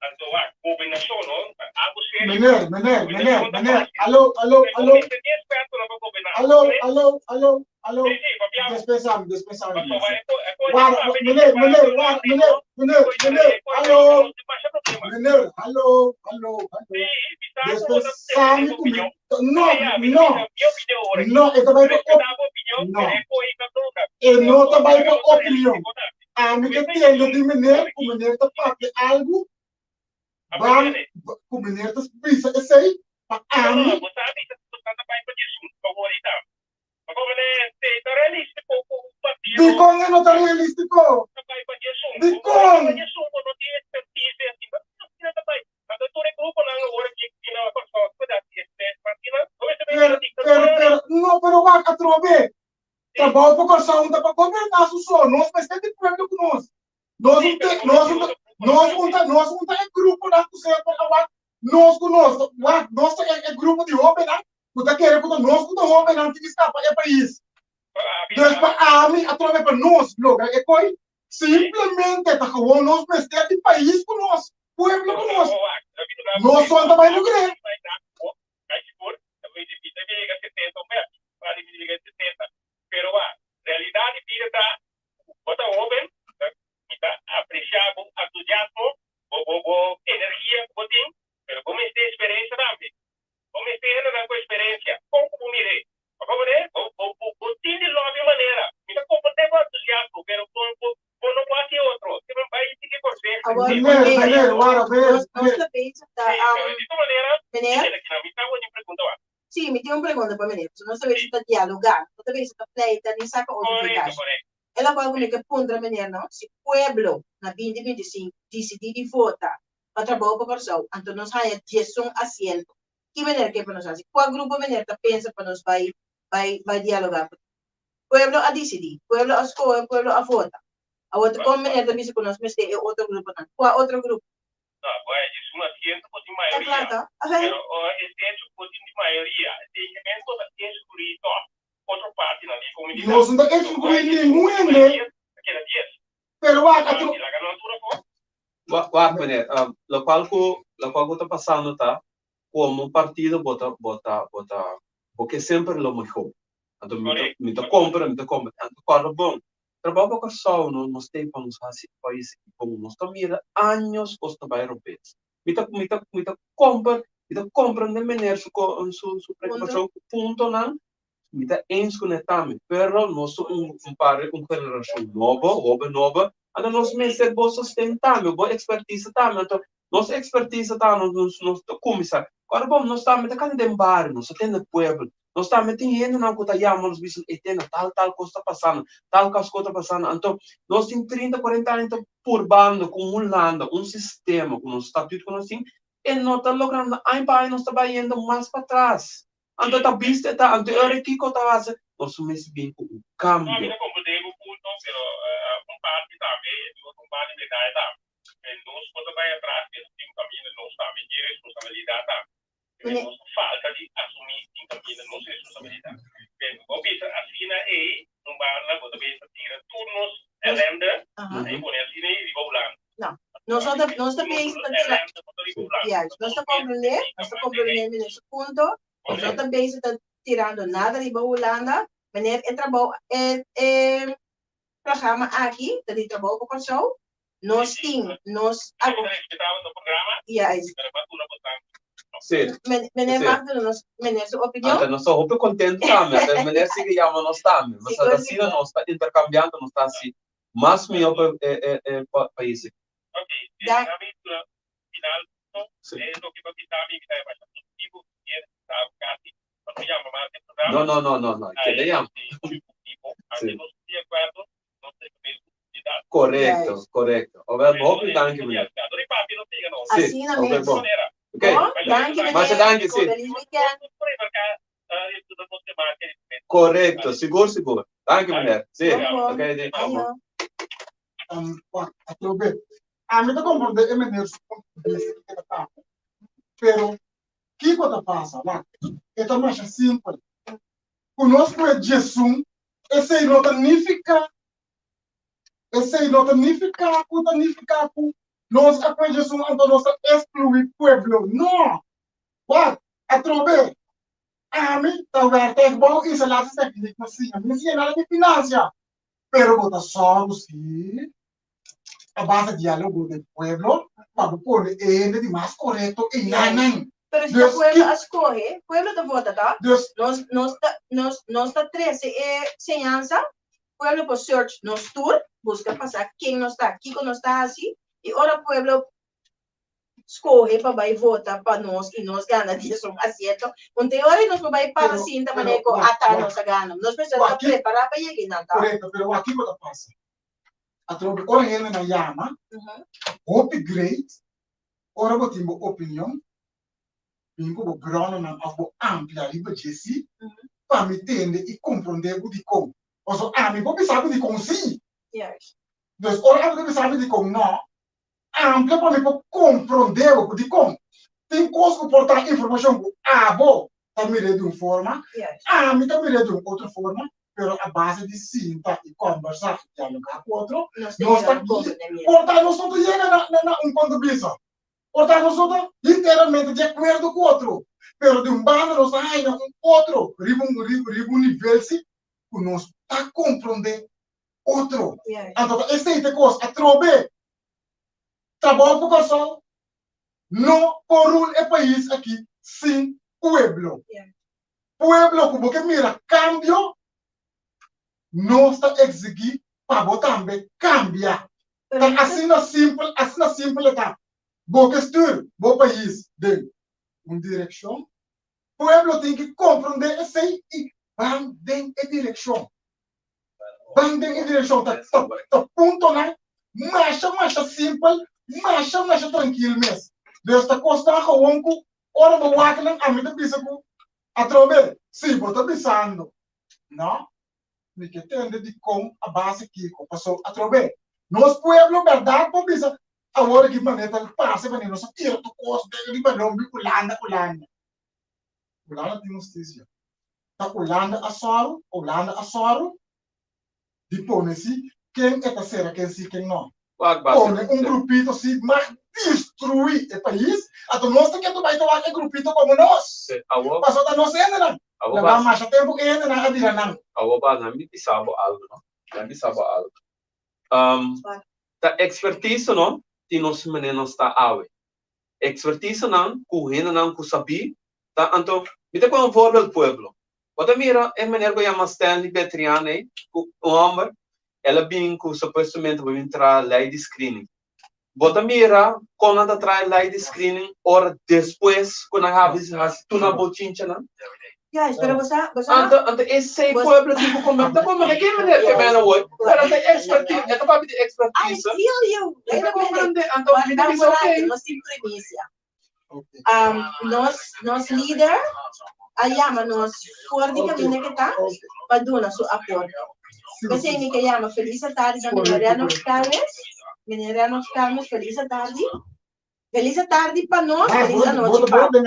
Anto wak, gobernashon no, ta algo serio. Meneer, meneer, meneer, Gobernashon ta meneer, fácil. alo, alo, Bo alo, mester tin ekspertonan pa goberná. alo, Comprende? alo, alo, alo, Sí, sí, papia bo. dispensami, dispensami, Pasobra dispensami. e ko- e ko Wara, di papia di meneer, separá meneer, Hulanda wara, i meneer, no, meneer, e ko meneer, e ko alo, nos tin masha problema. meneer, alo, alo, alo. Sí, bisa ku bo ta defendé Dispensami bo ku mi, opinion. no, Sí, ya, mi ta no, bisa mi opinion ora aki. no, e ta bai pa op, Respetá bo opinion, no, pero e ko i ta toka. e no ta bai Laga pa nos ta opinion. realístiko tambe. Ami ke Mester tende di di un meneer ora ku aki. meneer ta papia algu, A ban pretende. ku meneer ta bisa esei pa No, no, ami. bo sa bisa ku bo ta bai pa Jesus pa wor i tambe. Pasobra meneer, si ta realístiko ku un partido Dikon e no ta realístiko? ta bai pa Jesus, bo Dikon? bai pa Jesus bo no tin expertise asina. Bo asina ta bai. Anto tur e gruponan awor aki ku tin na Kòrsou ku ta hasi este partinan, bo mester bai Pero, na pero, diktatura pero, no, pero wak atrobe. Trabou pa Kòrsou ta pa goberná su so. Nos mester di pueblo ku nos. Nos un te, nos un ta, nos un ta, nos un ta e gruponan ku semper a wak nos ku nos. Wak, nos ta e, e grupo di hóbennan ku ta kere ku ta nos ku ta hóbennan tin ki skapa e pais. Dus pa ami atrobe pa nos logra e koi, simplemente ta gewoon nos mester di pais ku nos, pueblo ku nos. Nos son ta bai logr'é. Bo ta hoben, mi ta aprecia bo entusiasmo, bo bo bo energia cu bo tin, pero bo mester experiencia tambe. Bo mester hendenan cu experiencia. Con cu bo mir'é? Pasobra bo ne, bo bo bo bo tin di lobby un manera. Mi ta comprende bo entusiasmo, pero bo bo bo no por haci otro. Si bo bai sigui conseho, Awor, si bo Meneer, meneer, meneer, wara, meneer, nos, nos meneer. ta bezig ta, Sí, pero um, di tur manera, mi meneer, keda kinan. Mi sa bo tin pregunta wak. Sí, mi tin un pregunta pa meneer. Pasobra nos ta bezig ta dialogá, no ta bezig ta pleita ni saka otro Correcto, ventaha. correcto. E lokual ku mi ke puntra meneer no, si pueblo na 2025 disidí di vota pa trabou pa Kòrsou, anto nos haña 11 asiento, ki meneer ke pa nos hasi? Kua grupo meneer ta pensa pa nos bai bai bai dialogá ku nan? Pueblo a disidí, pueblo a skohe, pueblo a vota. Awor ta kon meneer ta bisa ku nos mester e otro gruponan? Kua otro grupo? No, bo a djis un asiento bo tin Ta mayoria, kla to? Oké. pero ora e hecho ku bo tin di mayoria, esei ke men bo ta excluí tòg otro partinan di e komunidat. Nos no ta So, ora excluí e djis un ningun hende. mayoria, ta keda dies. Wak meneer, locual cu locual cu ta pasando ta como partido bo ta bo ta bo ta bo ke semper lo mehor. Anto mi ta mi ta compra mi ta compra anto corda bon trabao pa Corsou no nos tei pa nos haci e pais aki bon nos ta mira años cos ta bay robes mi ta mi ta mi ta compra mi ta comprende meneer su su su preocupacion cu puntonan Mi ta eens ku ne tambe, pero nos ta un un par un generashon nobo, hoben nobo, anto nos mester bo sosten tambe, bo ekspertisa tambe, anto nos ekspertisa ta nos nos nos ta kuminsá. Ora bon nos tambe ta kanta den bario, nos ta tende pueblo, nos tambe tin hendenan ku ta yama nos bisa ey tende tal tal kos ta pasando, tal kos ta pasando, anto nos tin trinta kuarenta aña ta purbando ku un Hulanda, un sistema ku nos statuut ku nos tin, e no ta logrando, aña pa aña nos ta bayendo mas patras. Anto ta bista e ta, anto e ora kiko ta hasi? Nos mester bin ku un No, kambio. mi ta komprendé bo punto, pero un parti tambe, nos un par di medaya tambe. Nos por ta bai atras, pero tin un kaminda nos tambe tin responsabilidat tambe. Meneer. Nos falta di asumí tin kaminda nos responsabilidat. Pero bo bisa asina ei, un banda bo ta bisa tira tur nos ellende Aha. i pone asina ei riba Hulanda. No. Nos no ta, nos ta bezig ta tira. Juist, nos ta comprende, nos ta comprende meneer su punto. Nos no ta bezig ta tirando nada riba Hulanda. Meneer, e trabou, e, e programa aki ta di trabou pa Kòrsou. Nos tin, nos a. Juist. Sí. Men, meneer Sí. mag duna nos, meneer su opinion. Anto nos ta hopi kontentu tambe. Anto meneer sigui yama nos tambe. Sigur, Pasobra asina sigur. nos ta interkambiando, nos ta hasi Mas mihó pa e e e pais aki. Da. Sí. No, no, no, no, no. Keda yama. Sí. Korekto, korekto. Owel, hopi danki, meneer. Sí, Asina oké, mes. bon. Oké. Bon, danki meneer. Masha danki, sí. Feliz weekend. Korekto, sigur, sigur. Danki, meneer. Sí, Bon, bon. oké, di. Ayo. Um, wak, atrobe. Ami ta komprondé e meneer su punto di bista kiko ta papia. Pero, kiko ta pasa? Wak, e ta masha simpel. Ku nos kue djesun, esei no ta nifiká, esei no ta nifiká ku ta nifiká ku nos a kue djesun anto nos ta eskluí pueblo. No! Wak, atrobe, ami ta werktuigbouw installatietechniek na siña. Mi no siña nada di financia, pero bo ta sòru si a base diálogo den pueblo pa bo pone e hende di mas korekto einan. Pero si ta pueblo a skohe, pueblo ta vota ta? Dus, Nos, nos ta, nos, nos ta trese e señansa, pueblo por search nos tur, buska pa sa ken nos ta, kiko nos ta hasi, i ora pueblo skohe pa bai vota pa nos i nos gana diesun asiento, un te ora nos por bai para sinta manera ku ata nos a gana. Nos mester ta prepará pa yega einan ta. Korekto, pero wak kiko ta pasa. Atrobe ora hendenan yama, hopi great, ora bo tin bo opinion, bin ku bo bronnan òf bo amplia riba dje si, pa mi tende i komprondé bo dikon. Pasobra ami por bisa bo dikon si. Dus ora ami ta bisa mi dikon nò, Amplia pa mi por komprondé bo. Dikon? Tin kos ku por ta informashon ku abo ta mir'é di un forma, ami ta mir'é di un otro forma, pero a base di sinta i kòmbersá i dialogá ku otro, nos ta por ta nos no ta yega na un punto bisa. Por ta nos no ta literalmente di akuerdo ku otro, pero di un banda nos ta haña un otro riba un riba un nivel si ku nos ta komprondé otro. Anto ta esei ta e kos. Atrobe trabou pa Kòrsou no por rul e pais aki sin pueblo. Pueblo ku bo ke mira kambio, nos ta eksigí pa bo tambe kambia. Ta asina simpel, asina simpel e ta. Bo ke stuur bo pais den un direkshon, pueblo tin ki komprondé esei i ban den e direkshon. Ban den e direkshon ta ta ta puntonan masha masha simpel, masha masha trankil mes. Dus ta kosnan gewoon ku ora bo wak nan ami ta bisa ku atrobe si bo ta bisando no mi ke tende dikon a base kiko paso atrobe nos pueblo bèrdat bo bisa awor aki manera ta parse manera nos a tira tur kos den riba nomber Hulanda Hulanda. Hulanda tin hustisia. Ta Hulanda a sòru, Hulanda a sòru di pone si ken e ta sera ken si ken no. Wak base. Pone un grupito si mag. destruí e pais, anto nos ta ketu bai ta wak e grupito komo nos. Awor. Pasobra ta nos hendenan. Awor Laga bas. masha tempu e hendenan a bira nan. Awor bas, nan mi bisa bo algu, no? Nan bisa bo algu. Um, ta ekspertiso, no, tin nos manera nos ta awe. Ekspertisonan ku hendenan ku sabí ta anto mi ta pone un voorbeeld pueblo. Bo ta mira e meneer ku yama Stanley Betrian ei, ku un homber, el a bin ku supuestamente bo bin traha lei di screening. Bo ta mira kon nan ta traha e lei di screening ora despues ku nan habi hasi tur nan bochinchanan? Juist, pero bo sa, bo sa. Anto, anto esei pueblo tin ku kombe, ta kombe ke meneer ke mena woi, pero ta expertise, e ta papia di I expertise. feel you. E Wait ta a minute. komprende, anto mi ta bisa oké. Nos tin premicia. Um, nos, nos líder a yama nos for di kaminda ke ta pa duna su aporte. P'esei mi ke yama Feliz atardi na Meneer Renox Calmes. Meneer Renox Calmes, feliz atardi. Feliz atardi pa nos, feliz anochi pa bo.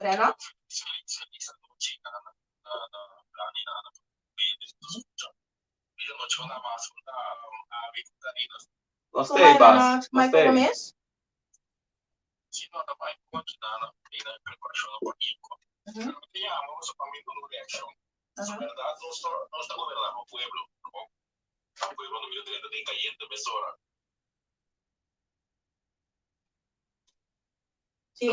Renox? Nos Como ta ei, era Bas. Renox? Nos Michael ta ei. Gomez? Sí.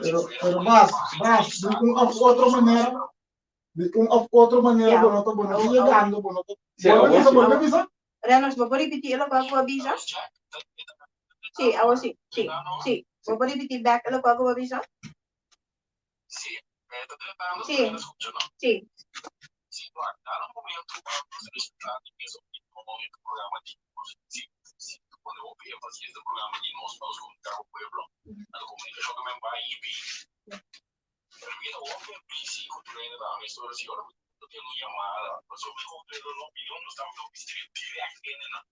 Pero, pero Bas, Bas, di un of otro manera, di un of otro manera, Ja. bo no ta, bo no ta Au, au. yegando, bo no ta. Sí, Bolbe awor bisa, sí. bolbe bisa. Renos, bo por ripití e lokual ku bo a bisa? Sí, awor sí, sí, sí. Bo por ripití bèk e lokual ku bo a bisa? Sí, sí.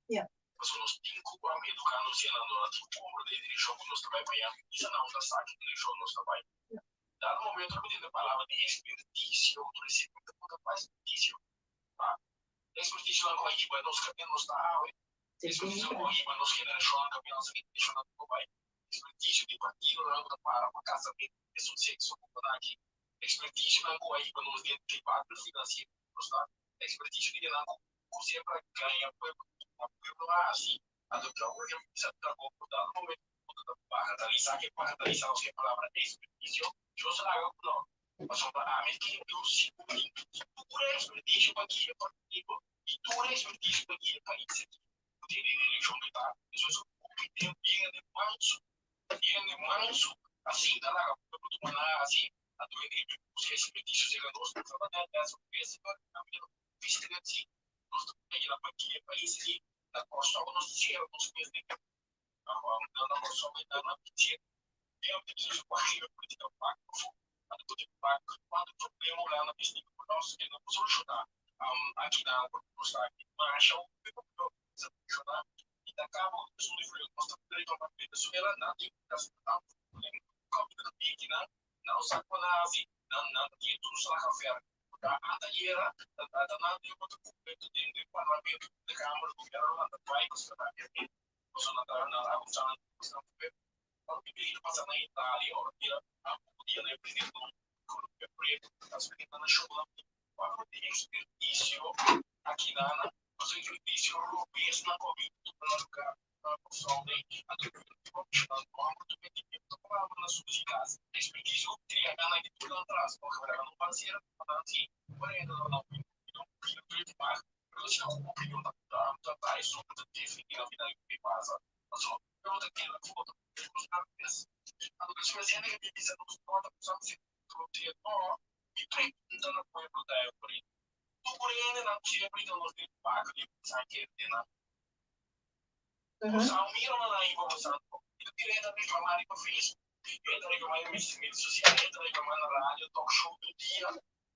Ja.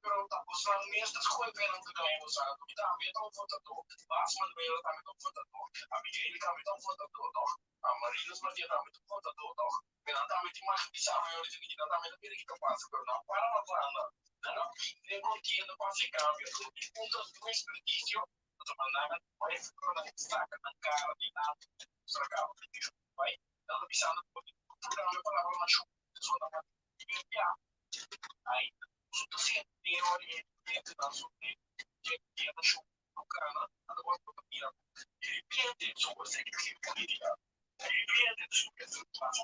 Pero ta bosnan mes ta skohe p'e nan ta gaña boso. Mi tambe ta un votadó. Bas Manuela tambe ta un votadó. Abigail tambe ta un votadó, tòg? Marinus Martia tambe ta un votadó, tòg? Pero nan tambe tin mag bisa mi ora di nan tambe ta mira ki ta pasa, pero nan para na banda. Nan a bin den kontienda pa hasi e kambio. Anto mi puntra su desperdicio, pasobra nan a bai futuro nan saka nan kara di nan mustra kaba ku Dios bai. Nan ta bisando ku bo tin ku programa e palabra na shon, pasobra nan a limpia. Ai, su ta sinti ora e hendenan su den na shon no kana, nan ta wòrdu ta mira ku diripiente su por sigui hasi politica. Diripiente su pasa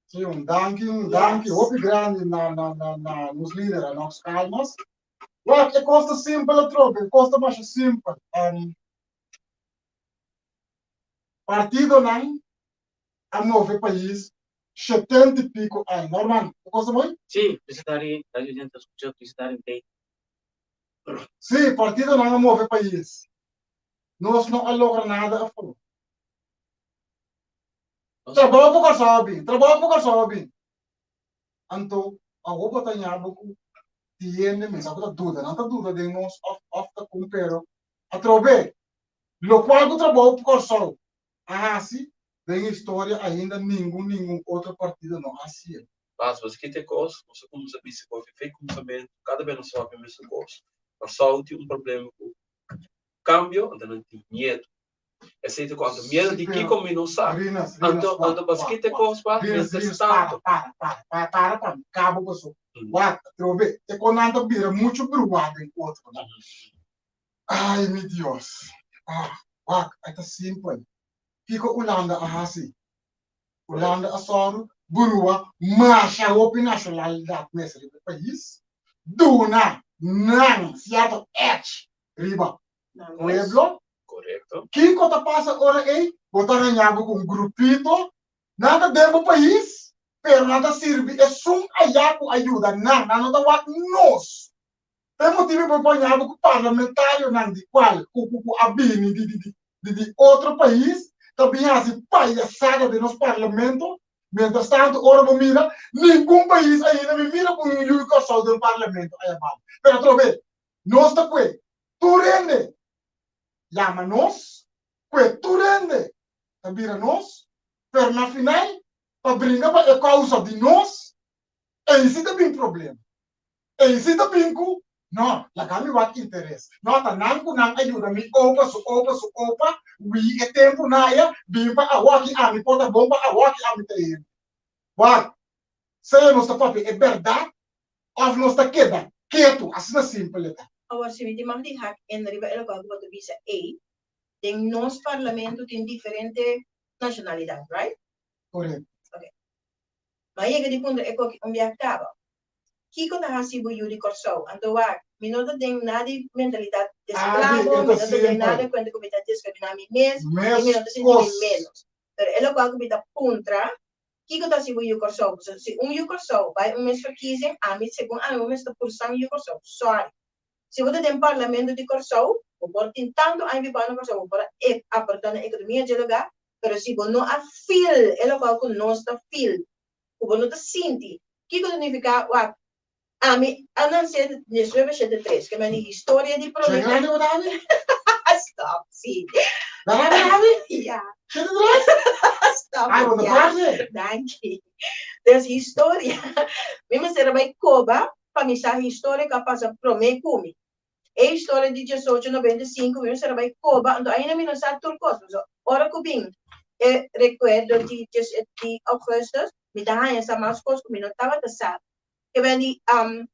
Sí, un danki, un danki hopi grandi na na na na nos lider Anox Calmas. Wak, e kos ta simpel atrobe, e kos ta masha simpel. Um, partidonan a move pais 70 y pico aña. Norman, e kos ta mooi? Sí, presidente, radio gente escucha, presidente. Sí, partidonan a move pais. Nos no a logra nada afó. Trabou pa Kòrsou a bin, trabou pa Kòrsou a bin. Anto awor bo ta ña bo ku tin hende mes ku ta duda, nan ta duda den nos òf òf ta kon pero atrobe lokual ku trabou pa Kòrsou a hasi den historia ainda ningun ningun otro partido no a hasiel. Bas, bas kita e kos, nos a kuminsá bisa ku fe kuminsamentu, kada bes nos a papia mesun kos. Kòrsou tin un problema ku kambio, anto nan tin miedu. Esei ta konta miedu di kiko mi no sa. Anto, anto paski te kos pa mientras tanto. Para, para, para, para, para, cabo paso. Wak, atrobe, te kon nan ta bira mucho bruá den otro, no? Ay, mi Dios. Ah, wak, e ta simpel. Kiko Hulanda a hasi? Hulanda a sòru brua masha hopi nashonalidat mes riba e pais, duna nan sierto edge riba pueblo. Korekto. Kiko ta pasa ora ei? Bo ta haña bo ku un grupito, nan ta den bo pais, pero nan ta sirbi esun ayá ku a yuda nan, nan no ta wak nos. Ta e motibu bo por haña bo ku parlamentarionan di kual ku ku a bini di di di di otro pais ta bin hasi payasada den nos parlamento, mientras tanto ora bo mira ningun pais ainda mi mira ku un yu di Kòrsou den parlamento aya banda. Pero atrobe nos ta kue tur hende yama nos, kue tur hende ta bira nos, pero na final pa bringa pa e kousa di nos, ei si ta bin problema. Ei si ta bin ku, no, laga mi wak interes. No, ta nan ku nan a yuda mi opa su opa su opa, wi e tempu naya, bin pa awoki ami por ta bon pa awoki ami ta hende. Wak, sea nos ta papia e bèrdat òf nos ta keda ketu, asina simpel e ta. Awor, si mi tin mag di hak in riba e lokual ku bo ta bisa ei, den nos parlamento tin diferente nashonalidat, right? Korekto. Oke. Mi a yega di puntra e koki un bia kaba, Kiko ta hasi bo yu di Kòrsou? Anto wak, mi no ta den nada di mentalidat Abi, esklabo, e mi ta no ta den nada simpel. kuenta ku mi ta diskriminá mi mes, i mi no ta sinti mi Meskos. ménos. Pero e lokual ku mi ta puntra, Kiko ta hasi bo yu Kòrsou? Pasobra si un yu Kòrsou bai un mes verkiezing, ami, segun ami, bo mester pursa un yu Kòrsou. Sorry. Si bo ta den parlamento di Kòrsou, bo por tin tantu aña bibá na Kòrsou, bo por a aportá na ekonomia dje lugá, pero si bo no a feel e lokual ku nos ta feel, ku bo no ta sinti, kiko ta nifiká wak, Ami a nanse diesnuebe shete tres, ke men di historia di prome. Shete grandi bo ta abi? Stop, si. Dara bo ta abi? Ja. Shete tres? Stop. Ai, bo ta ja. parse. Danki. Dus historia, mi mester a bai koba pa mi sa historia ku a pasa prome ku mi. E historia di diesocho noventa i sinku mi mester a bai koba, anto ainda mi no sa tur kos. Pasobra ora ku bin e rekuerdo di di augustus, mi ta haña sa mas kos ku mi no tabata sa. Ke ben di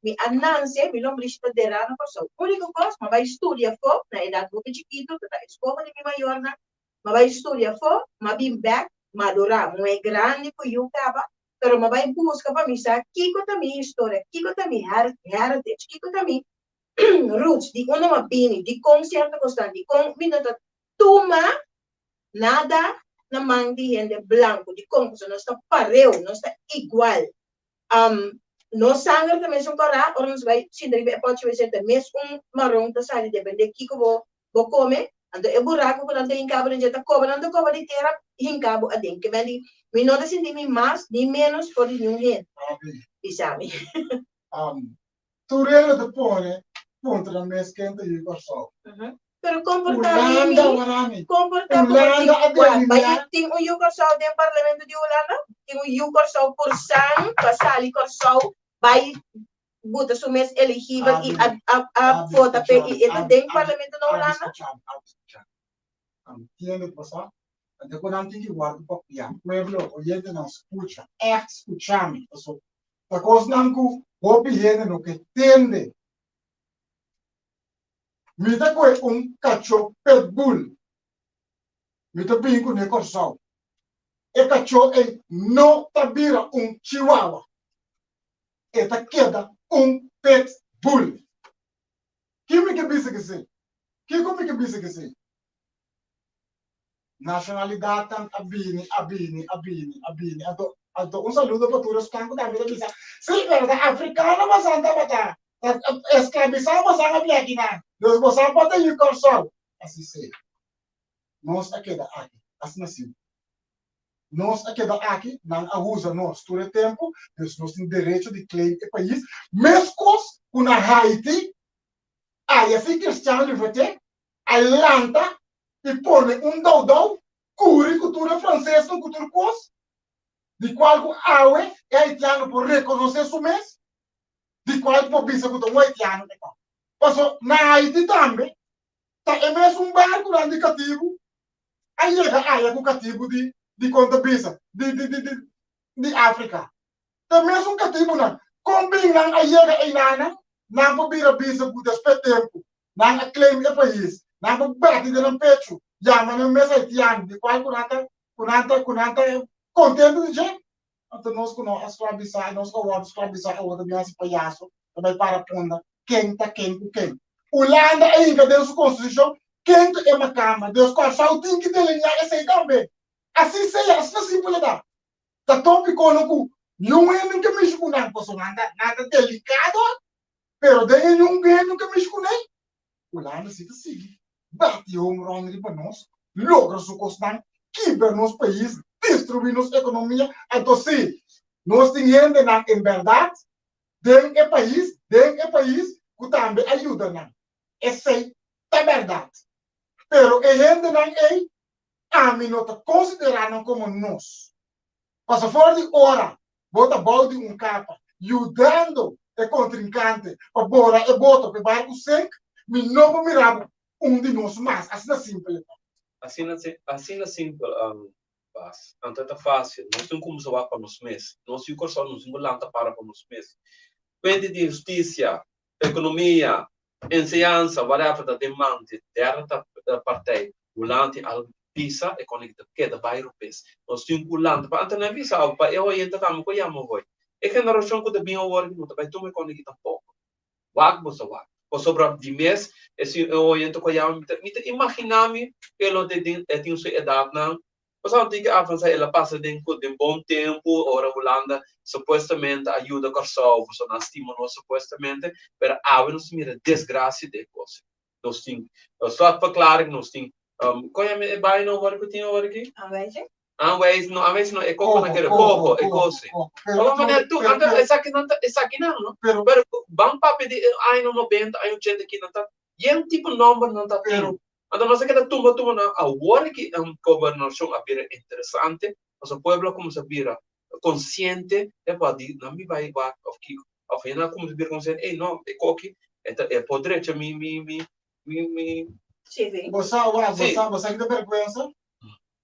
mi a nanse, mi lombrishi ta derá na Kòrsou. Úniko kos, m'a bai studia afó na edat hopi chikitu, ta ta eskoho di mi mayornan. M'a bai studia afó, m'a bin bèk, madurá, muhé grandi ku yu kaba, pero m'a bai buska pa mi sa kiko ta mi historia, kiko ta mi heritage, kiko ta mi roots, di unda m'a bini, dikon sierto kosnan, dikon mi no ta tuma nada na man di hende blanku, dikon, pasobra nos ta pareu, nos ta igual. Nos sanger ta mesun kòrá, ora nos bai sinta riba e pòchi wc ta mesun maron ta sali depende kiko bo bo kome, anto e buraku ku nan ta hinka bo den dje ta koba nan ta koba di tera hinka bo aden, ke men di mi no ta sinti mi mas ni menos for di niun hende, bisa mi. Tur hende ta pone puntra nan mes ken ta yu Kòrsou. Pero komportá Hulanda Remy, warami. komportá komo Hulanda tin a wak, deliniá. bai tin un yu Kòrsou den parlamento di Hulanda? Tin un yu Kòrsou por san ku a sali Kòrsou bai buta su mes eligibel i a a a Abi, vota p'e skuchami, i e ta abi, den abi, parlamento na abi Hulanda? skuchami, abi skuchami. Entiende ku pasá? Anto ku nan tin ki wòrdu papiá. Pueblo, oyentenan, skucha, ègt skuchami, paso ta kosnan ku hopi hende no ke tende. Mi ta kohe un kachó pitbull, mi ta bin kuné Kòrsou. E kachó ei no ta bira un chihuahua, e ta keda un pitbull. Ki mi ke bisa kesei? Kiko mi ke bisa kesei? Nashonalidatnan a bini, a bini, a bini, a bini. Anto, anto un saludo pa tur esnan ku tambe ta bisa, Sí, pero ta afrikano bosan tabata, ta esklabisá bosan a bini akinan, dus bosan por ta yu Kòrsou. Asi sea. Nos a keda aki, asina simpel. Nos a keda aki, nan a usa nos tur e tempu, dus nos tin derecho di claim e pais, meskos ku na Haiti, aya si Christian Luvete a lanta i pone un doudou kuri ku tur e fransesnan ku tur kos, di kual ku awe e haitiano por rekonosé su mes, di kual ku por bisa ku ta un haitiano e ta. Paso na Haiti tambe ta e mesun barkunan di katibu a yega aya ku katibu di di kon ta bisa di di di di di Afrika. Ta e mesun katibunan. Kon bin nan a yega einanan? Nan por bira bisa ku despues tempu nan a claim e pais, nan por bati den nan pechu, yama nan mes haitiano, di cual cu nan ta, cu nan ta, cu nan ta contento di dje. Anto nos cu no a sclavisa, nos cu a wordo sclavisa awor ta bin haci payaso, ta bay para punda ken ta ken cu ken. Hulanda a hinca den su constitucion ken ta e macamba, dus Corsou tin ki delinea esey tambe. Asi sea, asina simpel e ta. Ta topiconan cu niun hende no ke mishi cu nan, pasobra nan ta, nan ta delicado. Pero den e ñun hende ke mishi kuné, Hulanda si ta sigui bati home run riba nos, logra su kosnan, kibra nos pais, destruí nos ekonomia. Anto si, nos tin hendenan en bèrdat den e pais, den e pais ku tambe a yuda nan. Esei ta bèrdat. Pero e hendenan ei, ami no ta konsiderá nan komo nos. Pasobra for di ora bo ta bou di un kapa yudando e kontrinkante pa bora e boto pa e barku sink, mi no por mira bo un di nos mas. Asina simpel e ta. Asina asina simpel, Bas. Anto e ta fásil. Nos tin ku kumsa wak pa nos mes. Nos yu Kòrsou nos tin ku lanta para pa nos mes. Kuenti di hustisia, ekonomia, Enseñansa, whatever, ta den man di derde partij. Hulanda tin algu di bisa, e kòne ki ta keda bai rupes. Nos tin ku lanta pa anto nan bisa awo, pa e oyente tambe ku yama hoy. E generashon ku ta bin awor aki no ta bai tuma e kòne ki tampoko. Wak bo sa wak. Pasobra di mes e si e oyente ku a yama mi ta mi ta imagina mi ku e lo den e tin su edatnan Pasobra tin ke avansa el a pasa den ku den bon tempu ora Hulanda supuestamente a yuda Kòrsou pasobra nan stima nos supuestamente pero awe nos ta mira desgrasia den e kos nos tin slotverklaring nos tin kon yama e baina awor ku tin awor aki? Aanwijzing? Aanwijzing no aanwijzing no e koko nan kere koko e kos Pero manera tur anto esaki nan ta esaki nan no pero ban papia di aña nobenta aña ochenta kinan ta yen tipo nomber nan ta tin Anto nos a keda tumba tumba nan awor ki gobernashon a bira interesante, pasobra pueblo a kuminsá bira konsiente epa di nan mi bai wak òf kiko, òf hende a kuminsá bira konsiente ey no e koki e ta e por drecha mi mi mi mi mi CV. Bo sa wak, bo sa, bo sa ki ta bèrgwensa?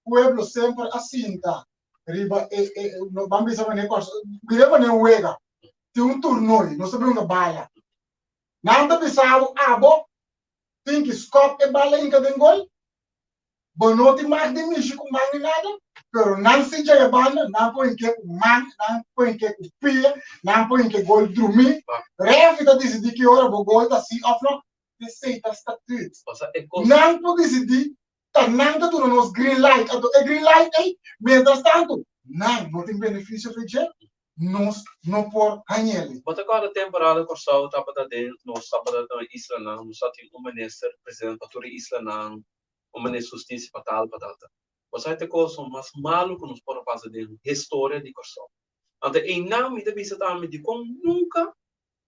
Pueblo semper a sinta riba e e ban bisa manera kòrsou, mira manera un wega, tin un turnooi, nos ta bin hunga bala, nan ta bisa bo abo tin ki skòp e bala hinka den gol. Bo no tin mag di mishi ku man ni nada, pero nan si djaya banda, nan por hink'é ku man, nan por hink'é ku pia, nan por hink'é gol drumí. Rèfri ta disidí ki ora bo gol ta sí òf no. Esei ta statüt. Nan por disidí, ta nan ta duna nos green light. Anto e green light ei, miéntras tantu, nan no tin benefisio for dje. nos no por hañ'el. Bo ta kòrda temporada Kòrsou tabata den nos tabata den islanan nos a tin un minister president pa tur e islanan un minister hustisia pa tal pa tal tal bo sa e kos mas malu ku nos por a pasa den historia di Kòrsou anto einan mi ta bisa tambe dikon nunka.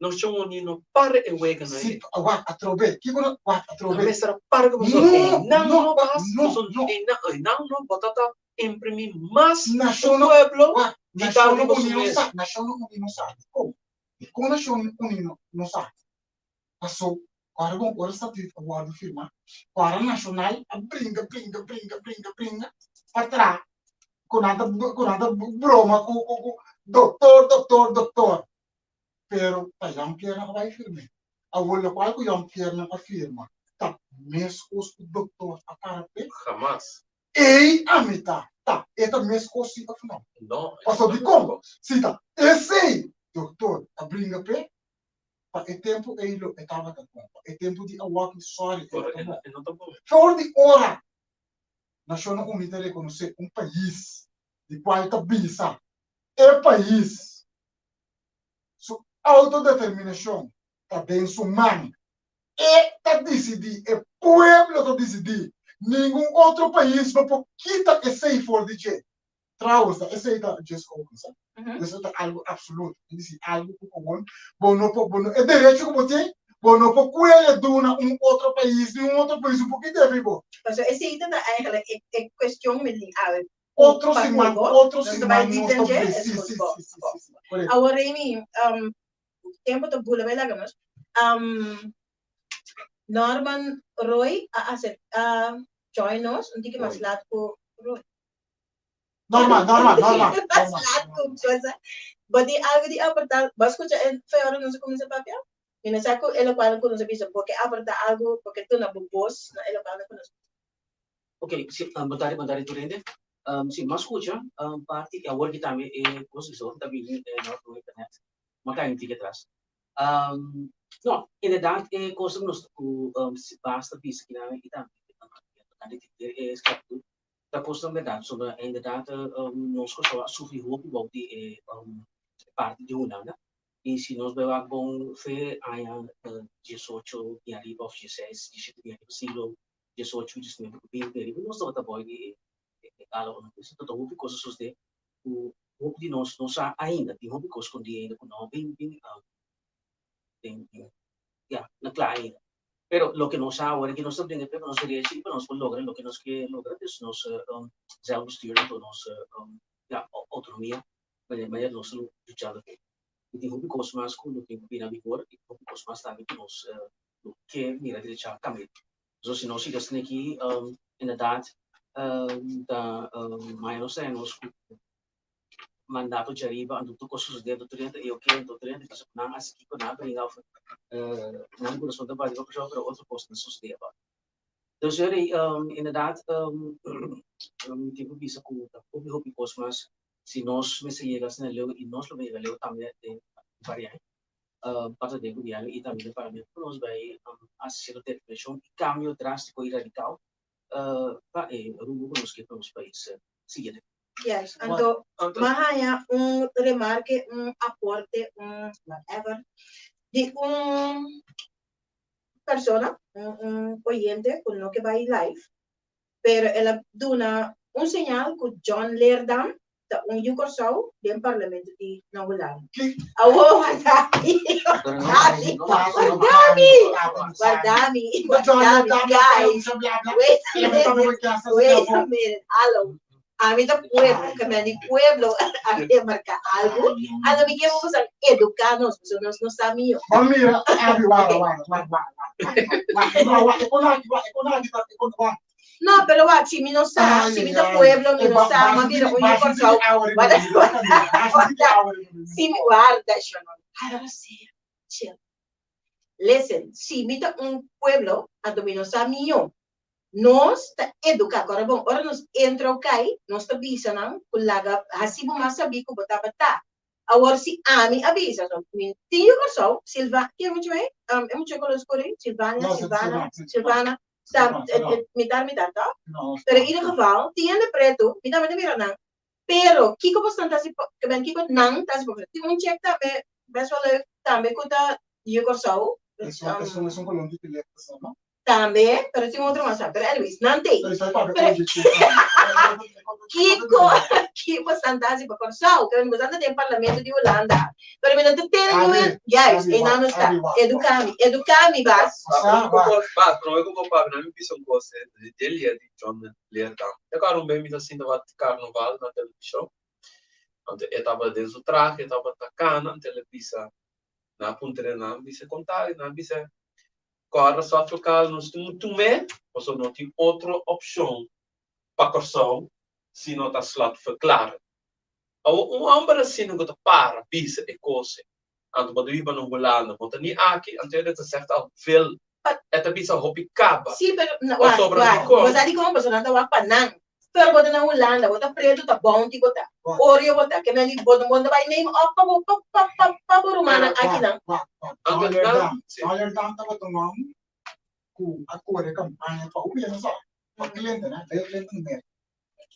Nashon Uní no para e weganan Si, ei. wak, atrobe. Kiko no, wak, Nan atrobe. mester a para ku pasobra No, einan no, no wak, bas, no, pasobra no. einan, einan no bo ta ta imprimí mas un Nashonnan, pueblo wak, di ta Nashonnan riba su Uní no mes. sa, Nashonnan Uní no sa. Dikon? Dikon Nashonnan Uní no, no sa? Paso, ora bon, ora statuut a wòrdu firmá, ora Nashonal a bringa, bringa, bringa, bringa, bringa pa traha ku nan ta, ku nan ta broma ku, ku, ku doktor, doktor, doktor. Pero ta Jan Pierre a bai firm'é. Awor lokual ku Jan Pierre a firma ta meskos ku doktor a para p'e? Hamas. Ei ami ta, ta, e ta meskos si òf no? No, e no Pasobra ta dikon? meskos. Si ta esei doktor a bringa p'e, pa e tempu ei lo e tabata bon. Pa e tempu di awoki, sorry, e no ta bon. E no ta bon. For di ora Nashonnan Uní ta rekonosé un pais di kual ta bisa e pais su autodeterminashon ta den su man. E ta disidí, e pueblo ta disidí. Ningun otro pais no por kita esei for di dje. Trouwens, ta esei ta djes open, sa? Esei ta algu absoluto. Es disi, algu ku gewoon bo no por, bo no, e derecho ku bo tin, bo no por kuele duna un otro pais, ni un otro pais no por kita efi bo. Pasobra esei ta eigenlijk e, e kuestion mi tin awe Otro pa siman, Hugo. otro Nos ta bai siman nos dieper ta dje, sí, es sí, goed, sí, bo, sí, sí, bo. sí, korekto. Awor Remy, tempo ta bula bai laga nos. Norman Roy a acep, a join nos un tiki mas Roy. laat ku Roy. Norman, Norman, Norman, Mas Norman. laat ku cosa. Bo tin algo di aporta? Bo a skucha e fe ora nos a kuminsá papia? Mi no sa ku e lokual ku nos a bisa, bo ke aporta algo, bo ke duna bo bos na e lokual ku nos. Ok, si, bo ta bo ta tur hende. Si, mi a skucha parti i awor ki tambe e kos di zorg ta bini na otro internet. Mi a kai un tiki atras. No, inderdaad e kos ku nos ku basta bisa kinan i tambe tokante di e sklabitut ta kosnan bèrdat. Pasobra inderdaad nos Kòrsou a sufri hopi bou di e parti di Hulanda. I si nos bai wak bon fe aña diesocho bin ariba òf dieseis, diesshete bin ariba siglo diesocho, diesnuebe ku binti ariba nos tabata bou di e gala òf no. Ta hopi kos a sosodé ku hopi di nos no sa ainda. Tin hopi kos skondí ainda ku no bin bin den ya na kla ainda. Pero loke nos sa awor aki nos ta bringa p'e pa nos derecho i pa nos por logra loke nos ke logra, dus nos zelfbestuur anto nos ya outonomia manera nos ta luchando p'e. I tin hopi kos mas ku lo tin ku bira mihor i tin hopi kos mas tambe ku nos lo ke mira derechá kambia. So si nos sigui asina aki inderdaad ta maya nos ta nos ku mandato djariba anto tur kos sosode anto tur hende ta e oke anto tur hende bisa ku nan hasi kiko nan a bringa of nan kurason ta bati pa preshon pero otro kos ta sosode abou. Dus yori inderdaad mi tin ku bisa ku ta hopi hopi kos mas si nos mester yega asina leu i nos lo yega leu tambe den varios aña parti den gobièrnu i tambe den parlamento ku nos bai hasi sierto determinashon i kambio drástiko i radikal pa e rumbo ku nos ke pa nos pais sigui adelante. Yes, anto m'a haña un remarke, un aporte, un whatever di un persona, un oyente ku no ke bai live, pero el a duna un señal ku John Leerdam ta un yu Kòrsou den parlamento di na Hulanda. Awor wardami, wardami, wardami, wardami, wardami, guys, wait a minute, wait a minute, hallo. Ami ta pueblo, ke men di pueblo a remarka algu, anto mi ke bo boso eduká nos, pasobra nos no sa mihó. Bo mira, Abi, wara, wara, wara, wara, wara, wara, wara, e kon aki, wak, e kon aki ta, e kon, wak. No, pero wak, si mi no sa, si mi ta pueblo, mi no sa, m'a bira un yu Kòrsou, warda, warda, si mi, warda, shon, hara sea, chill. Listen, si mi ta un pueblo, anto mi no sa mihó. Nos ta eduká, kòrda bon, ora nos entra o kai, nos ta bisa nan ku laga hasi bo mas sabí ku bo tabata. Awor si ami a bisa, so mi tin yu Kòrsou, Silva, ken muchu ei? E muchu koló skur ei? Silvania, Silvana, Silvana, sa mitar mitar tòg? Pero in ieder geval, tin hende pretu, mi tambe ta mira nan, pero kiko bosnan ta hasi, ke men kiko nan ta hasi pa Kòrsou? Tin un chek tambe bèst wèl leuk tambe ku ta yu Kòrsou. Esun, esun koló di pileta sa, no? Tambe, pero tin otro mas pero anyways, nan t'ei. Pero kiko kiko bosan ta hasi pa Kòrsou? Kende bosan ta den parlamento di Hulanda, pero mi no ta tende niun hende. Juist, einan nos ta. Eduká mi, eduká mi, Bas. Bas, promé ku bo papia, nan mi bisa un kos den lia di John Leerdam. Te kòrda un bes mi ta sinta wak karnaval na televishon, anto e tabata den su trahe, e tabata kana, anto el a bisa, nan a puntra nan a bisa konta, nan a bisa Kòrda sòf lokal nos tin un tumé, pasobra no tin otro opshon pa Kòrsou si no ta slotverklaring. Awor un hòmber asina ku ta para bisa e kos ei, anto bo ta biba na Hulanda, bo ta ni aki, anto e ta zegt al veel, e ta bisa hopi kaba. Sí, pero wak, wak, bo sa dikon? Pasobra nan ta wak pa nan. Pero bo ta na Hulanda, bo ta pretu, ta bounty bo ta, oreo bo ta, ke men di bo no ta bai neem op pa bo pa pa pa bo rumannan akinan. Wak, wak, wak. John Leerdam, John Leerdam tabata un hòmber ku a kore kampaña pa un bia sa, pa Clinton, eh, Bill Clinton di Merka.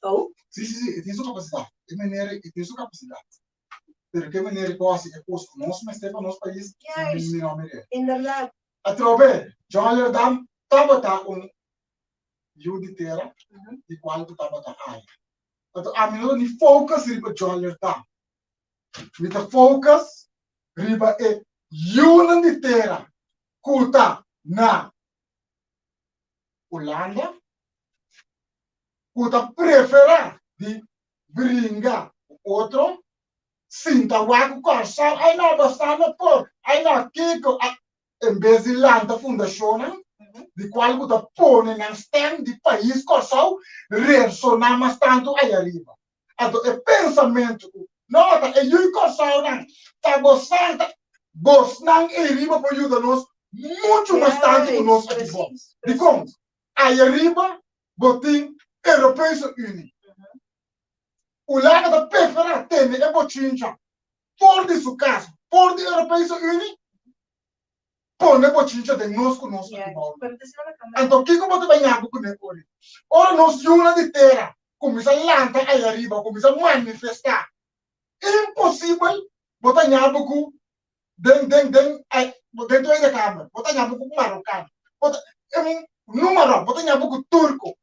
Oh. Sí, sí, sí, e tin su kapasidat. E meneer e tin su kapasidat. Pero ke meneer ku hasi e kos ku nos mester pa nos pais, mi no mir'é. Inderdaad. Atrobe, John Leerdam tabata un yu di tera di kual ku tabata aya. Anto ami no ta ni focus riba John Leerdam. Mi ta focus riba e yunan di tera ku ta na Hulanda ku ta preferá di bringa ku otro sinta wak ku Kòrsou, ai no boso no por, ai no kiko, ai en bes di lanta fundashonnan di kual ku ta pone nan stèm di pais Kòrsou resoná mas tantu aya riba. Anto e pensamentu ku no ta e yui Kòrsounan ta bosnan ta bosnan ei riba por yuda nos muchu mas tantu ku nos aki bou. Dikon? Aya riba bo tin Europese Unie. Hulanda ta preferá tene e bochincha for di su kas, for di Europese Unie, pone bochincha den nos ku nos aki bou. Anto kiko bo ta bai yagu kuné ora? Ora nos yunan di tera kuminsá lanta aya riba, kuminsá manifestá, imposibel bo ta yagu ku den den den den Tweede Kamer, bo ta yagu ku marokano, bo ta numa ròp, bo ta yagu ku turko.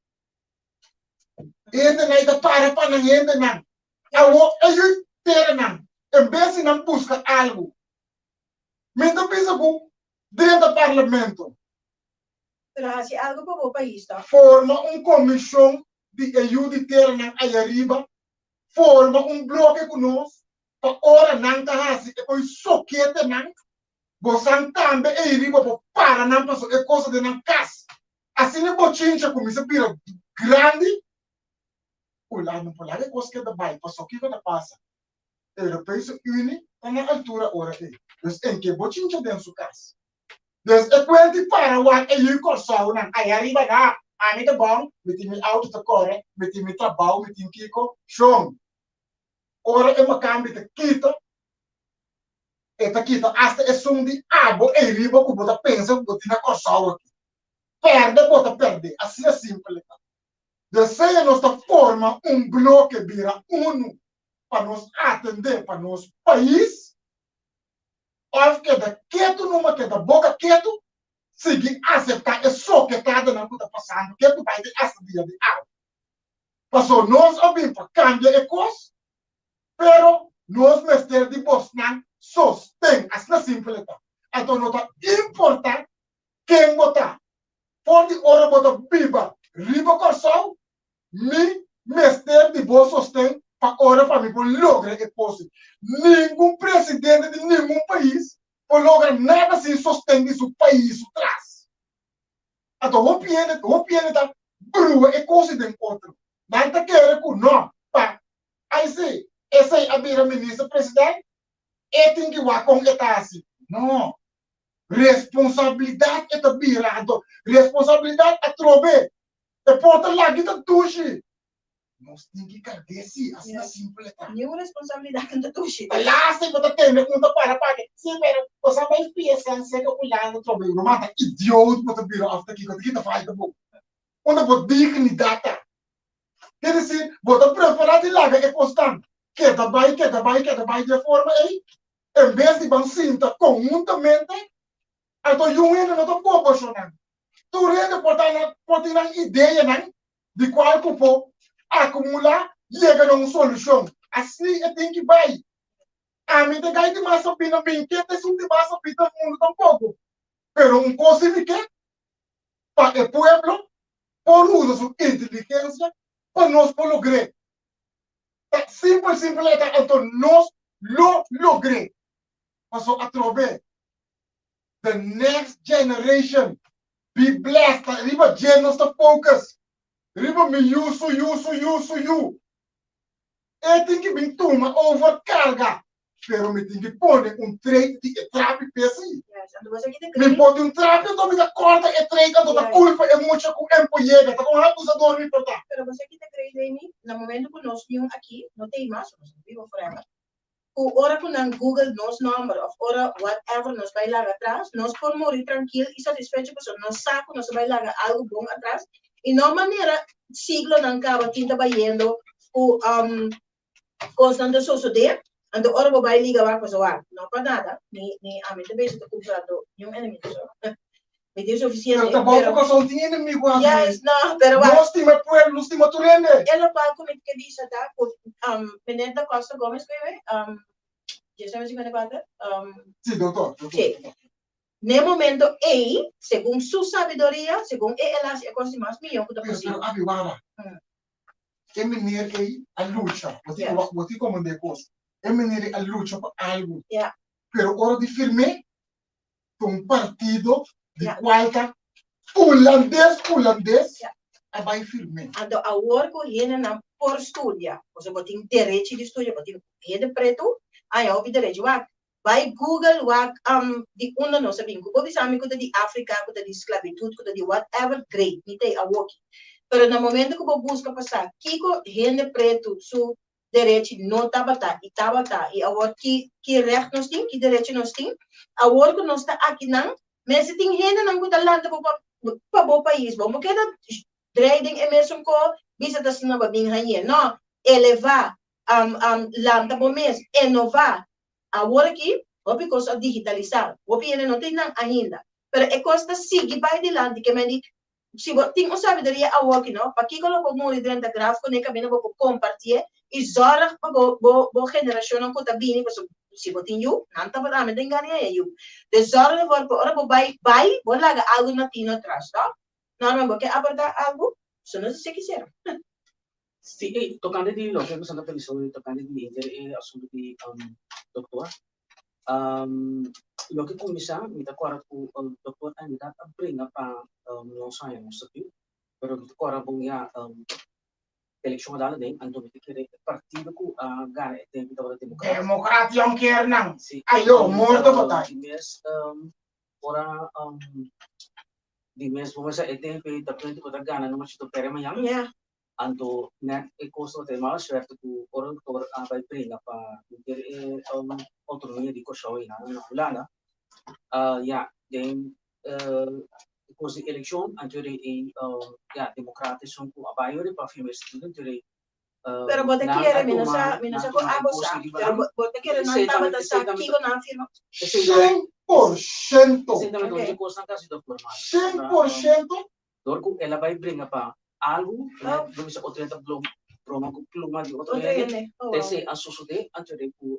Hendenan ei ta para pa nan hendenan. Awor e yu teranan, en bes di nan buska algu, mi ta bisa ku drenta parlamento. Pero hasi algu pa bo pais tòg. Forma un komishon di e yu di teranan ayariba, forma un bloke ku nos, pa ora nan ta hasi e koi soketenan, bosan tambe eyriba por para nan pasobra e kos ta den nan kas. Asina e bochincha kuminsá bira grandi, Ula no por laga e kos keda bai, pasobra kiko ta pasa? Europese Unie ta na altura ora ei. Dus en ke bochincha den su kas. Dus e kuenti para wak e yu Kòrsounan aya riba na, ami ta bon, mi tin mi outo ta kore, mi tin mi trabou, mi tin kiko, shon. Ora e makambi ta kita, e ta kita asta esun di abo ei riba ku bo ta pensa ku bo tin na Kòrsou aki. Pèrdè bo ta pèrdè, asina simpel e ta. Desea nos ta forma un bloke bira unu pa nos atendé pa nos pais òf keda ketu numa keda boka ketu sigui aseptá e soketadanan ku ta pasando ketu bai te asta dia di awe. Paso nos a bin pa kambia e kos pero nos mester di bosnan sosten, asina simpel e ta. Anto no ta importá ken bo ta. For di ora bo ta biba riba Kòrsou, mi mester di bo sosten pa ora pa mi por logra e kos ei. Ningun presidente di ningun pais por logra nada sin sosten di su pais su tras. Anto hopi hende, hopi hende ta brua e kos ei den otro. Nan ta kere ku no, pa ai si esei a bira minister president, e tin ki wak kon e ta hasi. No. Responsabilidat e ta bira anto responsabilidat atrobe e por ta laki ta dushi. Nos tin ki karg'é si, asina simpel e ta. Niun responsabilidat no ta dushi. Ta laatste bo ta tende un ta para pake, si pero bo sa bai fiesta en seka Hulanda atrobe. Ruman ta idioot bo ta bira of ta kiko, ta kita falta bo. Unda bo dignidat ta? Ke desir, bo ta preferá di laga e kosnan keda bai, keda bai, keda bai di e forma ei, En bes di ban sinta konhuntamente, anto yun hende no ta bobo shonnan. Tur hende por ta na por tin nan ideanan di cual cu por acumula yega na un solucion. Así e tin ki bay. Ami ta gai di mas sabí no bin ke ta esun di mas sabí den mundo tampoco. Pero un cos si mi ke, pa e pueblo por usa su inteligencia pa nos por logr'é. Ta simpel simpel e ta anto nos lo logr'é. Paso atrobe the next generation be blessed ta riba dje nos ta focus riba mi yu su yu su yu su yu e tin ki bin tuma over carga pero mi tin ki pone un trade di e trapi p'esei mi por di un trapi anto mi ta corta e trade anto ta culpa e mucha cu en por yega ta con abusador mi por ta. Pero bo sa ki ta cree Jamie na momento cu nos niun aki no ta ei mas nos no biba forever ku ora ku nan google nos nòmber òf ora whatever nos bai laga atras, nos por muri trankil i satisfecho pasobra nos sa ku nos a bai laga algu bon atras i no manera siglonan kaba tin ta bayendo ku kosnan ta sosodé, anto ora bo bai liga wak pasobra wak no pa nada mi mi ami ta bezig ta kumprando niun enemigo so mi tin suficiente Pero taboco pero kòrsou tin enemigo así. Yes, no, pero wak. Nos stima e pueblo, nos stima tur hende. E lokual ku mi ke bisa ta ku um, meneer Da Costa Gomez ku e um, 1954, um, Sí, doctor, doctor. Sí. Ne momento ei, segun su sabiduria, segun e el hasi e kos di mas mihó ku ta Pero, posibel. pero abi wara. E meneer ei a lucha. Bo tin, bo tin komprendé kos. E meneer ei a lucha pa algu. Pero ora di firm'é, ta un partido di cual ta Hulandes Hulandes a bay firme. Anto awor cu hendenan por studia, pasobra bo tin derechi di studia, bo tin hende pretu haña hopi derechi. Wak, bay Google wak di unda nos a bin. Cu bo bisa mi cu ta di Africa, cu ta di sclavitud, cu ta di whatever, great, mi ta e awoki. Pero na momento cu bo busca pa sa kico hende pretu su derechi no tabata y tabata y awor ki ki recht nos tin, ki derechi nos tin, awor cu nos ta akinan mester tin hendenan cu ta lanta bo pa pa bo pais, bo no keda drei den e mesun co bisa ta asina bo a bin hañ'e, no, eleva, lanta bo mes, enova, awor aki hopi cos a digitalisa, hopi hende no tin nan ainda, pero e cos ta sigui bay dilanti, ke men di Si bo tin un sabiduria awoki no, pakiko lo bo muri drenta graf kuné kaminda bo por kompartié i zòrg pa bo bo bo generashonnan ku ta bini, pasobra si bo tin yu, nan tabata ami den gana haña yu. Dus zòrg ervoor pa ora bo bai bai, bo laga algu na tino atras, no? Norman, bo ke aportá algu? So no si kisera. Sí, ey, tokante di loke ku Santa Feliz hoy, tokante di henter e asuntu di doktor. Loke kuminsá, mi ta kòrda ku doktor Anita a bringa pa nos haña nos statuut, pero mi ta kòrda bon ya elekshon a dal aden, anto mi ta kere e partido ku a gana e tempu tabata Demokrat. Demokrat yonkernan, Sí, ayo, morto bo ta. Di mes ora di mes bo mester e tempu ei ta pronto bo ta gana no machito pere mañan. Anto net e kos tabata e mala suerte ku ora doktor a bai bringa pa henter e outonomia di Kòrsou ei na Hulanda, ya den e kos di elekshon anto e ya demokrat esun ku a bai ori pa firma e statuto anto e Pero bo ta kere, mi no sa, mi no sa ku abo sa, pero bo ta kere nan tabata sa kiko nan a firma? 100%. Esei tambe ta un dje kosnan ku a sido formal. 100%. Dor ku el a bai bringa pa algu, bo bisa otro hende ta broma ku pluma di otro hende, ta esei a sosodé anto di ku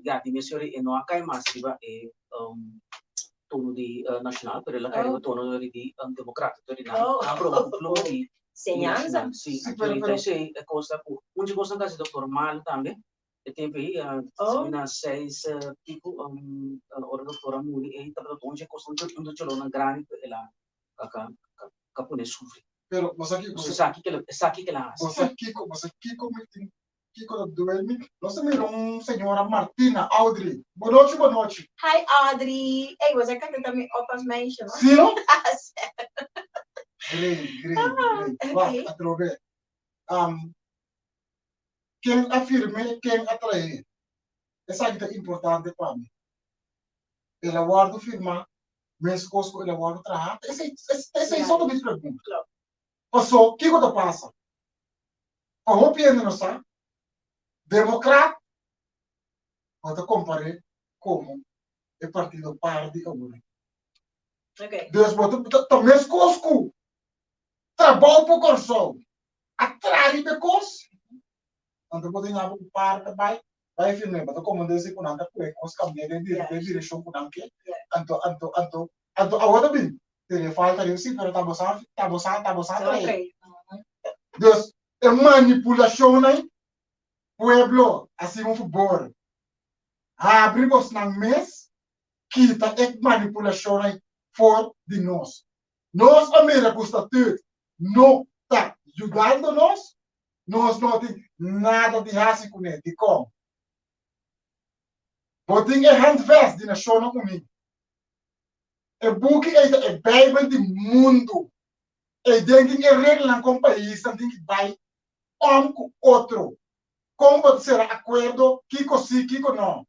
ya di mes yori e no a kai mas riba e tono di nashonal, pero el a kai riba tono di demokrat, anto di nan a broma ku pluma di Señansa. Si, anto di ta esei e kos ta ku un dje kosnan ta hasi doktor malu tambe, e tempu ei na seis piku ora doktor a muri ei tabata un dje kosnan un dje dolornan grandi ku el a ka pone sufri. Pero bo sa kiko Esaki ke el a hasi. Bo sa kiko bo sa kiko mi tin kiko ta duel mi nos a mira un señora Martina Audrey bonochi bonochi. Hi Audrey ey bo sa kanta ta mi opa's meisje no. Si no? Great great great wak atrobe Ken a firm'é, ken a traé? Esaki ta importante pa mi. El a wòrdu firmá meskos ku el a wòrdu trahá? Esei, esei so ta mi pregunta. Pasó, kiko ta pasa? Pa hopi hende no sa, Demokrat bo ta kompar'é komo e partido par di awor. Okay. Dus bo ta ta meskos ku trabou pa Kòrsou a traha riba e kos, anto bo ta yama ku par ta bai, bai firm'é, bo ta komand'é si ku nan ta kue kos kambi'é den den direkshon ku nan ke, anto anto anto anto awor ta bin tene falta riba si, pero ta bo sa ta bo sa ta bo sa trahe. Dus e manipulashonnan pueblo a sigui un fabor, habri bosnan mes kita e manipulashonnan for di nos. Nos a mira ku statuut no ta yudando nos, nos no tin nada di hasi kuné. Dikon? Bo tin e Handvest di Nashonnan Uní. E buki ei ta e Beibel di mundu. Eiden tin e reglanan kon paisnan tin ki bai om ku otro, kon bo ta sera akuerdo, kiko si, kiko no.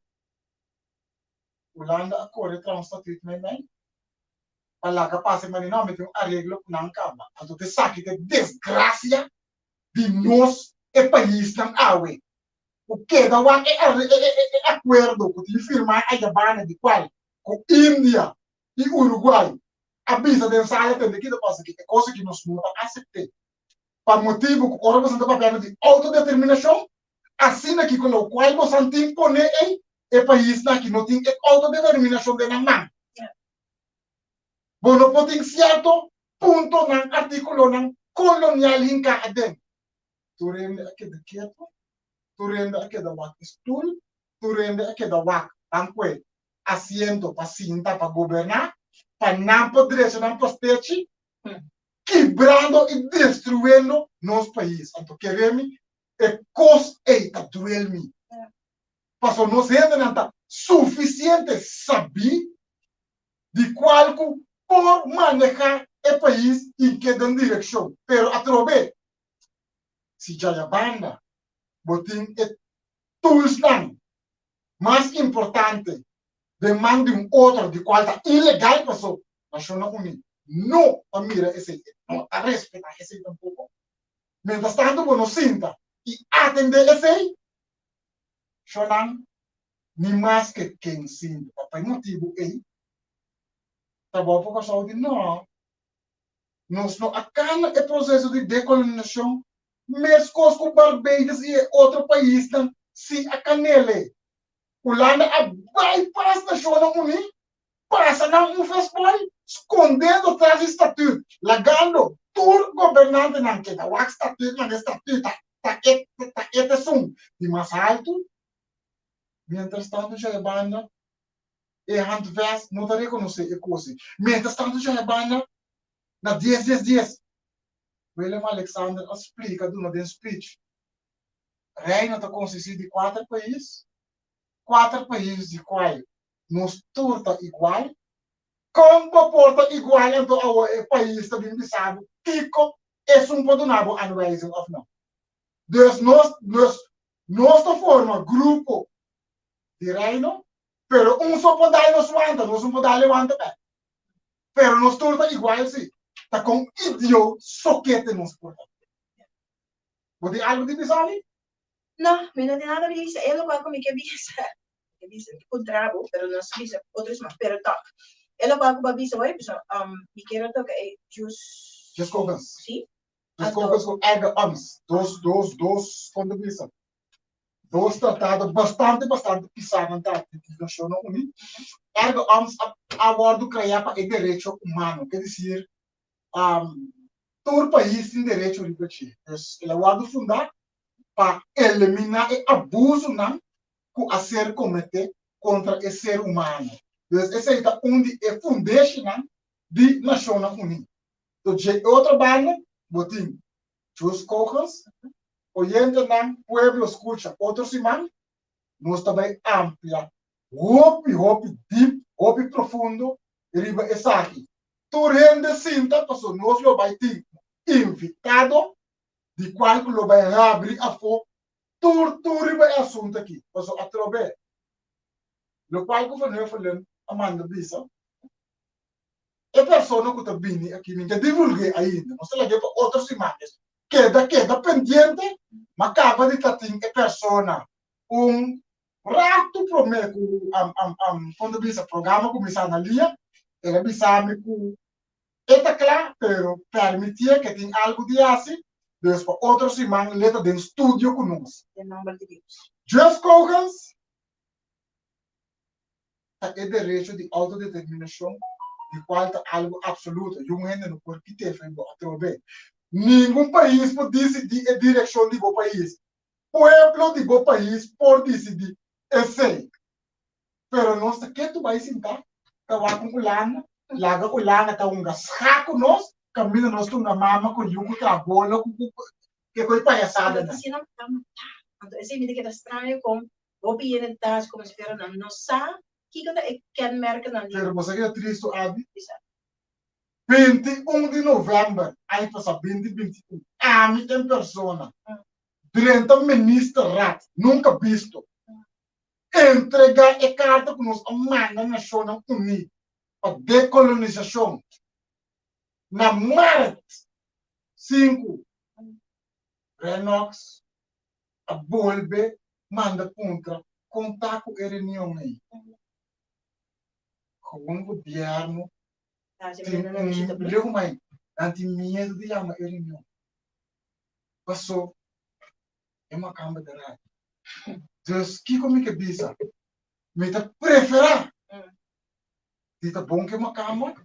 Hulanda a kore traha un statuut meimei pa laga pasa e manera, no, mi tin un areglo ku nan kaba. Anto ta esaki ta e desgrasia di nos e paisnan awe ku keda wak e e akuerdo ku tin firmá ayabanda di kual ku India i Uruguay a bisa den sala tende kita pasa aki e kos aki nos no ta asept'é pa motibu ku ora boso ta papiando di outodeterminashon asina ki ku lokual boso tin pone ei e paisnan aki no tin e outodeterminashon den nan man. Bo no por tin sierto puntonan, artíkulonan kolonial hinká aden. Tur hende a keda ketu, tur hende a keda wak e stul, tur hende a keda wak bankwe asiento pa sinta pa goberná, pa nan por drecha nan postechi, kibrando i destruyendo nos pais. Anto kere mi, e kos ei ta duel mi. Pasobra nos hendenan ta sufisiente sabí di kual ku por manehá e pais i ke den direkshon. Pero atrobe, si djayabanda bo tin e toolsnan mas importante den man di un otro di kual ta ilegal paso Nashonnan Uní no ta mira esei, e no ta respetá esei tampoko. Mientras tanto bo no sinta i atendé esei, Shonnan ni maske ken sinti. Ta pa e motibu ei trabou pa Kòrsou di no. Nos no a kana e proseso di dekolonisashon meskos ku Barbados i e otro paisnan si a kan'el. Hulanda a bypass Nashonnan Uní, pasa nan un fesboy, skondendo tras di statuut, lagando tur gobernantenan keda wak statuut, manda e statuut ta ta e ta e t'esun di mas haltu. Mientras tanto dja e banda e handvest no ta rekonosé e kos ei. Mientras tanto dja e banda na dies dies dies Willem Alexander a splika duna den speech Reino ta konsistí di kuater pais, kuater pais di kual nos tur ta igual. Kon bo por ta igual anto awor e pais ta bin bisa bo kiko esun por duna bo aanwijzing of no? Dus nos nos nos ta forma grupo di Reino, pero un so por dal nos wanta, nos un por dal e wanta bek. Pero nos tur ta igual si. Ta kon idioot sokete nos por ta. Bo tin algu di bisa mi? No, mi no tin nada di bisa. E lokual ku mi ke bisa, mi ke bisa, mi ke puntra bo, pero nos a bisa otro esnan, pero tòg. E lokual ku bo a bisa hoy, pasobra mi kier a toka e jus. Jus cogens. Si. Jus cogens ku erga oms. Dos, dos, dos, kon ta bisa? Dos tratado bastante, bastante pisá nan ta di Nashonnan Uní. Erga oms a a wòrdu kreá pa e derecho humano, ke desir, Tur pais tin derecho riba dje. Dus el a wòrdu fundá pa eliminá e abusunan ku a ser kometé kontra e ser humano. Dus esei ta un di e fundeshinan di Nashonnan Uní. To dje e otro banda bo tin Jus Cogens, Oyentenan, pueblo skucha otro siman nos ta bai amplia hopi hopi dip, hopi profundo riba esaki. Tur hende sinta paso nos lo bai tin un invitado di cual cu lo bai habri afo tur tur riba e asunto aki. Paso atrobe locual cu Van Huffelen a manda bisa e persona cu ta bini aki mi ta divulgue ainda, nos ta lag'e pa otro siman. Keda keda pendiente, ma caba di ta tin e persona un Ratu promé ku kon ta bisa programa kuminsá na lia, El a bisa mi ku e ta kla, pero permitié ku e tin algu di hasi, dus pa otro siman l'e ta den studio ku nos. Den nomber di Dios. Juf Kogens ta e derecho di outodeterminashon di kual ta algu absoluto i un hende no por kit'é for bo atrobe. Ningun pais por disidí e direkshon di bo pais. Pueblo di bo pais por disidí esei. Pero nos ta ketu bai sintá ta wak un Ulanda, laga Ulanda ta hunga schaak ku nos, kaminda nos ta hunga mama ku yu ku traha bolo ku ku ke ko'i payasadanan. Pero ta asina ta matá. Anto esei mi ta keda straño kon hopi hende ta hasi komo si fuera nan no sa kiko ta e kenmerkennan di. Pero bo sa keda tristu abi? 21 di novèmber aña pasá, 2021, ami en persona drenta ministerraad nunka bisto Entregá e karta ku nos a manda Nashonnan Uní pa dekolonisashon na mart 5, Rennox a bolbe manda puntra kon ta ku e reunion ei. Gewoon gobièrnu tin un leu mai, nan tin miedu di yama e reunion. Paso e makamba ta rabi. Dus kiko mi ke bisa? Mi ta preferá di ta bon ke makamba,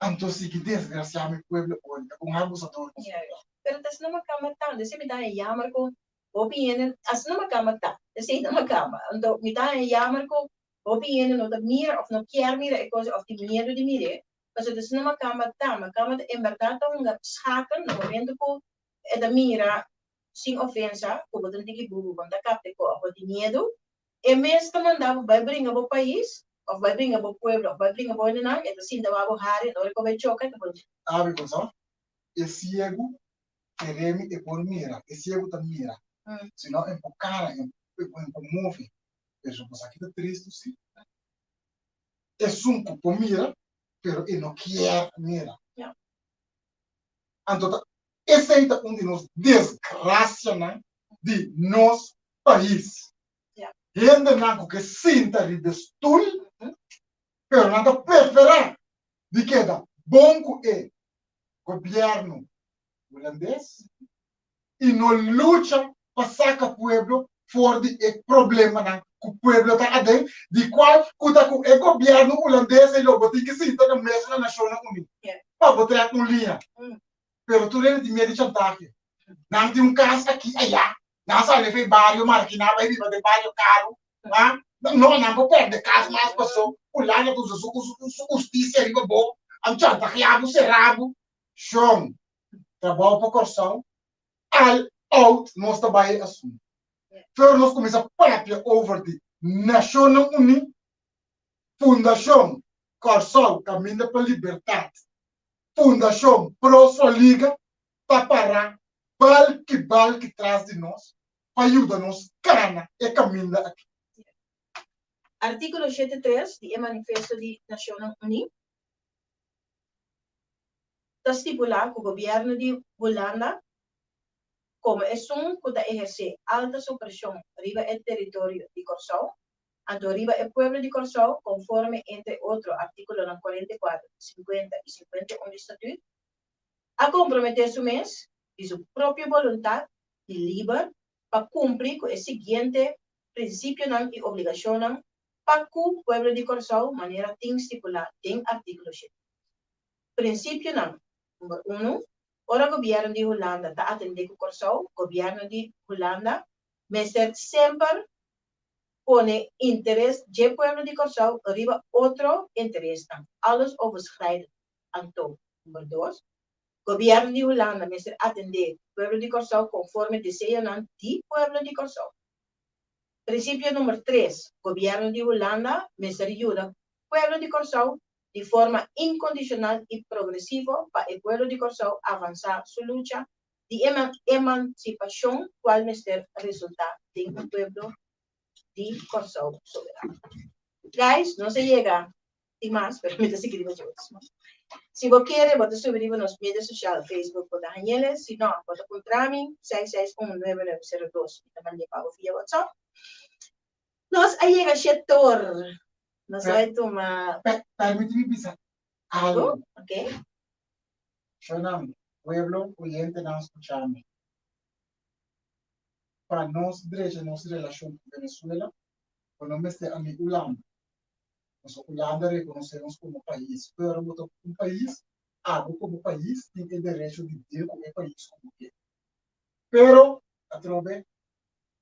anto sigui desgrasiá mi pueblo ori ta un abusador nos ta. Pero ta asina makamba ta, desi mi ta haña yammer ku hopi hende, asina makamba ta, esei ta makamba. Anto mi ta haña yammer ku hopi hende no ta mira òf no kier mira e kos òf tin miedu di mir'é, pasobra ta asina makamba ta. Makamba ta en bèrdat ta hunga schaken na momento ku E ta mira sin ofensa ku bo ta tiki bubu, bo no ta kapta e kos, bo tin miedu. E mes ta manda bo bai bringa bo pais, òf bai bringa bo pueblo, òf bai bringa bo hendenan, e ta sinta wak bo hari, ora ku bo bai choka e ta pone. Abi bo sa, e siegu keremi e por mira, e siegu ta mira, si no e por kana, e por move, pero bo sa ki ta tristu si, esun ku por mira, pero e no kier mira. Anto ta esei ta un di nos desgrasianan di nos pais. Hendenan ku ke sinta riba e stul, pero nan ta preferá di keda bon ku e gobièrnu hulandes i no lucha pa saka pueblo for di e problemanan ku pueblo ta aden, di kual ku ta ku e gobièrnu hulandes ei lo bo tin ki sinta na mesa na Nashonnan Uní pa bo trèk un liña. Pero tur hende tin miedu di chantahe. Nan tin un kas aki ayá, nan a sali for e bario marginá bai biba den bario karu. No, nan por pèrdè kas mas paso Hulanda ta usa su hustisia riba bo, a chantaheá bo, será bo. Shon, trabou pa Kòrsou al out nos ta bai e asuntu. Pero nos kuminsá papia over di Nashonnan Uní, Fundashon Kòrsou Kaminda pa Libertat, Fundashon Pro Soliga ta pará balki balki tras di nos pa yuda nos kana e kaminda aki. Artíkulo 73 di e Manifesto di Nashonnan Uní ta stipulá ku gobièrnu di Hulanda komo esun ku ta ehersé alta supreshon riba e teritorio di Kòrsou, anto riba e pueblo di Kòrsou konforme entre otro artíkulonan 44, 50 i 51 di Statüt, a komprometé su mes di su propio boluntat i liber pa kumpli ku e siguiente prinsipionan i obligashonnan pa ku pueblo di Kòrsou manera tin stipulá den artíkulo shete. Prinsipionan Number unu, Ora gobièrnu di Hulanda ta atendé ku Kòrsou, gobièrnu di Hulanda mester semper pone interes dje pueblo di Kòrsou riba otro interesnan, alles overschrijdend. Anto, number dos, gobièrnu di Hulanda mester atendé ku pueblo di Kòrsou konforme deseonan di pueblo di Kòrsou. Prinsipio number tres, Gobièrnu di Hulanda mester yuda pueblo di Kòrsou di forma inkondishonal i progresivo pa e pueblo di Kòrsou avansá su lucha di emansipashon kual mester resultá den un pueblo di Kòrsou soberano. Guys, nos a yega Tin mas, pero mi ta sigui riba dje otro. Si bo kere, bo ta subi riba nos media sosial, Facebook, bo ta hañ'el. Si no, bo ta puntra mi, 6619902. Mi ta mand'é pa bo via WhatsApp. Nos a yega shetor. Nos a bai tuma. Permiti mi bisa algo. Ok. Shonam, pueblo, oyentenan skucha mi. Pa nos drecha nos relashon ku Venezuela, bo no mester a ni Hulanda. Pasobra Hulanda rekonosé nos komo pais. Pero bo ta un pais, abo komo pais tin e derecho di deal ku e pais ku bo ke. Pero atrobe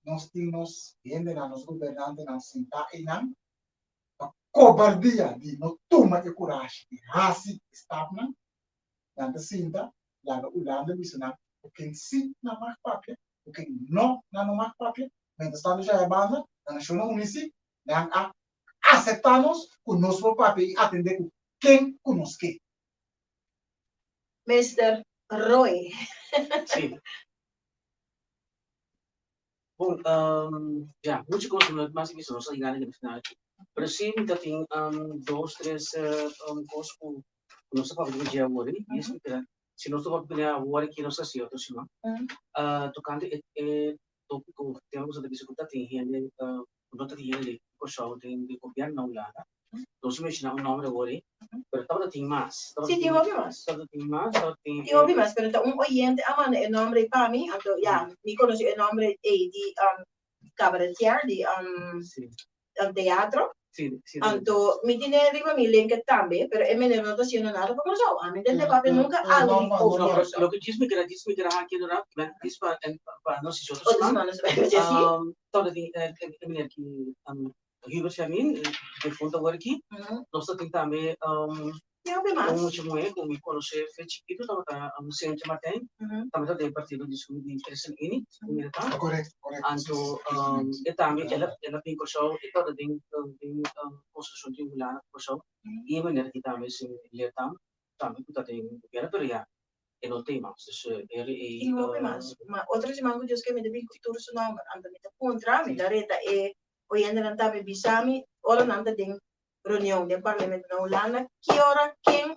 nos tin nos hendenan, nos gobernantenan sintá einan pa kobardia di no tuma e kurashi di hasi e stapnan, nan ta sinta laga Hulanda bisa nan ku ken si nan mag papia, ku ken no nan no mag papia. Mientras tanto djaya banda na Nashonnan Uní si nan a aseptá nos ku nos por papia i atendé ku ken ku nos ke. Mister Roy. Sí. Bon, ja, mucho cos no mas bisa nos a yega na final aki. Pero sí mi ta tin dos, tres cos cu nos ta papia di dje awor i es mi keda si nos ta papia di awor aki nos ta hasi otro siman. Tocante e topico tema cu nos ta bisa cu ta tin hende cu no ta tin hende di Kòrsou den den gobièrnu na Hulanda. Nos a menshoná un nòmber awor ei, pero tabata tin mas. Sí, tin hopi mas. Tabata tin mas, tabata tin. Tin hopi mas, pero ta un oyente a manda e nòmber ei pa mi, anto ya, mi konosé e nòmber ei di cabaretier, di teatro. Sí, sí. Anto mi tine riba mi linker tambe, pero e meneer no ta haciendo nada pa Kòrsou. Ami tende papia nunca algo di over No, Kòrsou. loke djis mi kere, djis mi kere haki inderdaad, ben djis pa en pa nos si otro Otro siman. siman nos ta bai haci así. Tabata tin e e meneer ki Hubert Fermin, defunto awor aki. Nos ta tin tambe Tin hopi mas. Un mucha muhé ku mi konosé fe chikitu tabata Cynthia Martijn, tambe ta den partido di su di Christen Unie, si mi ta. Korekto, korekto. Anto e tambe el a el a bin Kòrsou, e tabata den den konstrukshon di Hulanda ku Kòrsou i e manera ki tambe si leertam tambe ku ta den gobièrnu pero ya e no tin mas. Dus e e Tin hopi mas. Ma otro siman ku Dios ke mi ta bin ku tur su nòmber. Anto mi ta puntra, mi ta reta e oyentenan tambe bisa mi ora nan ta den reunion den parlamento na Hulanda, ki ora ken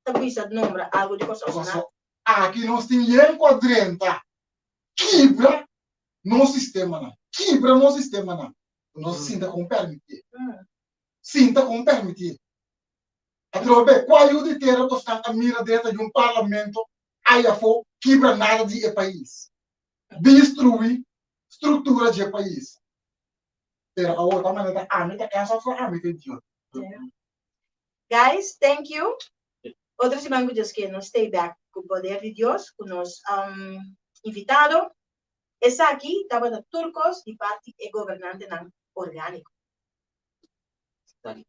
ta bisa nombra algo di Kòrsou? Paso aki nos tin yen ku a drenta kibra nos sistemanan, kibra nos sistemanan. Nos sinta kon permitié. Sinta kon permitié. Atrobe, kua yu di tera bosnan a mira drenta di un parlamento ai afó kibra nada di e pais, destruí struktura dje pais? Pero awor ta manera ta ami ta cansa of ami ta idiota. Guys, thank you. Otro siman cu Dios kier nos stay back cu poder di Dios cu nos invitado. Esaki tabata tur cos di parti e gobernantenan organico. Danki.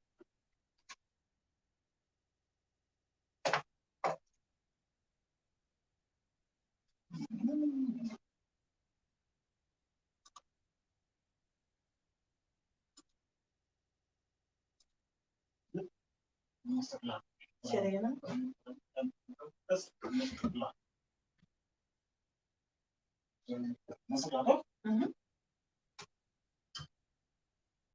Serena. Nos ta kla, toch?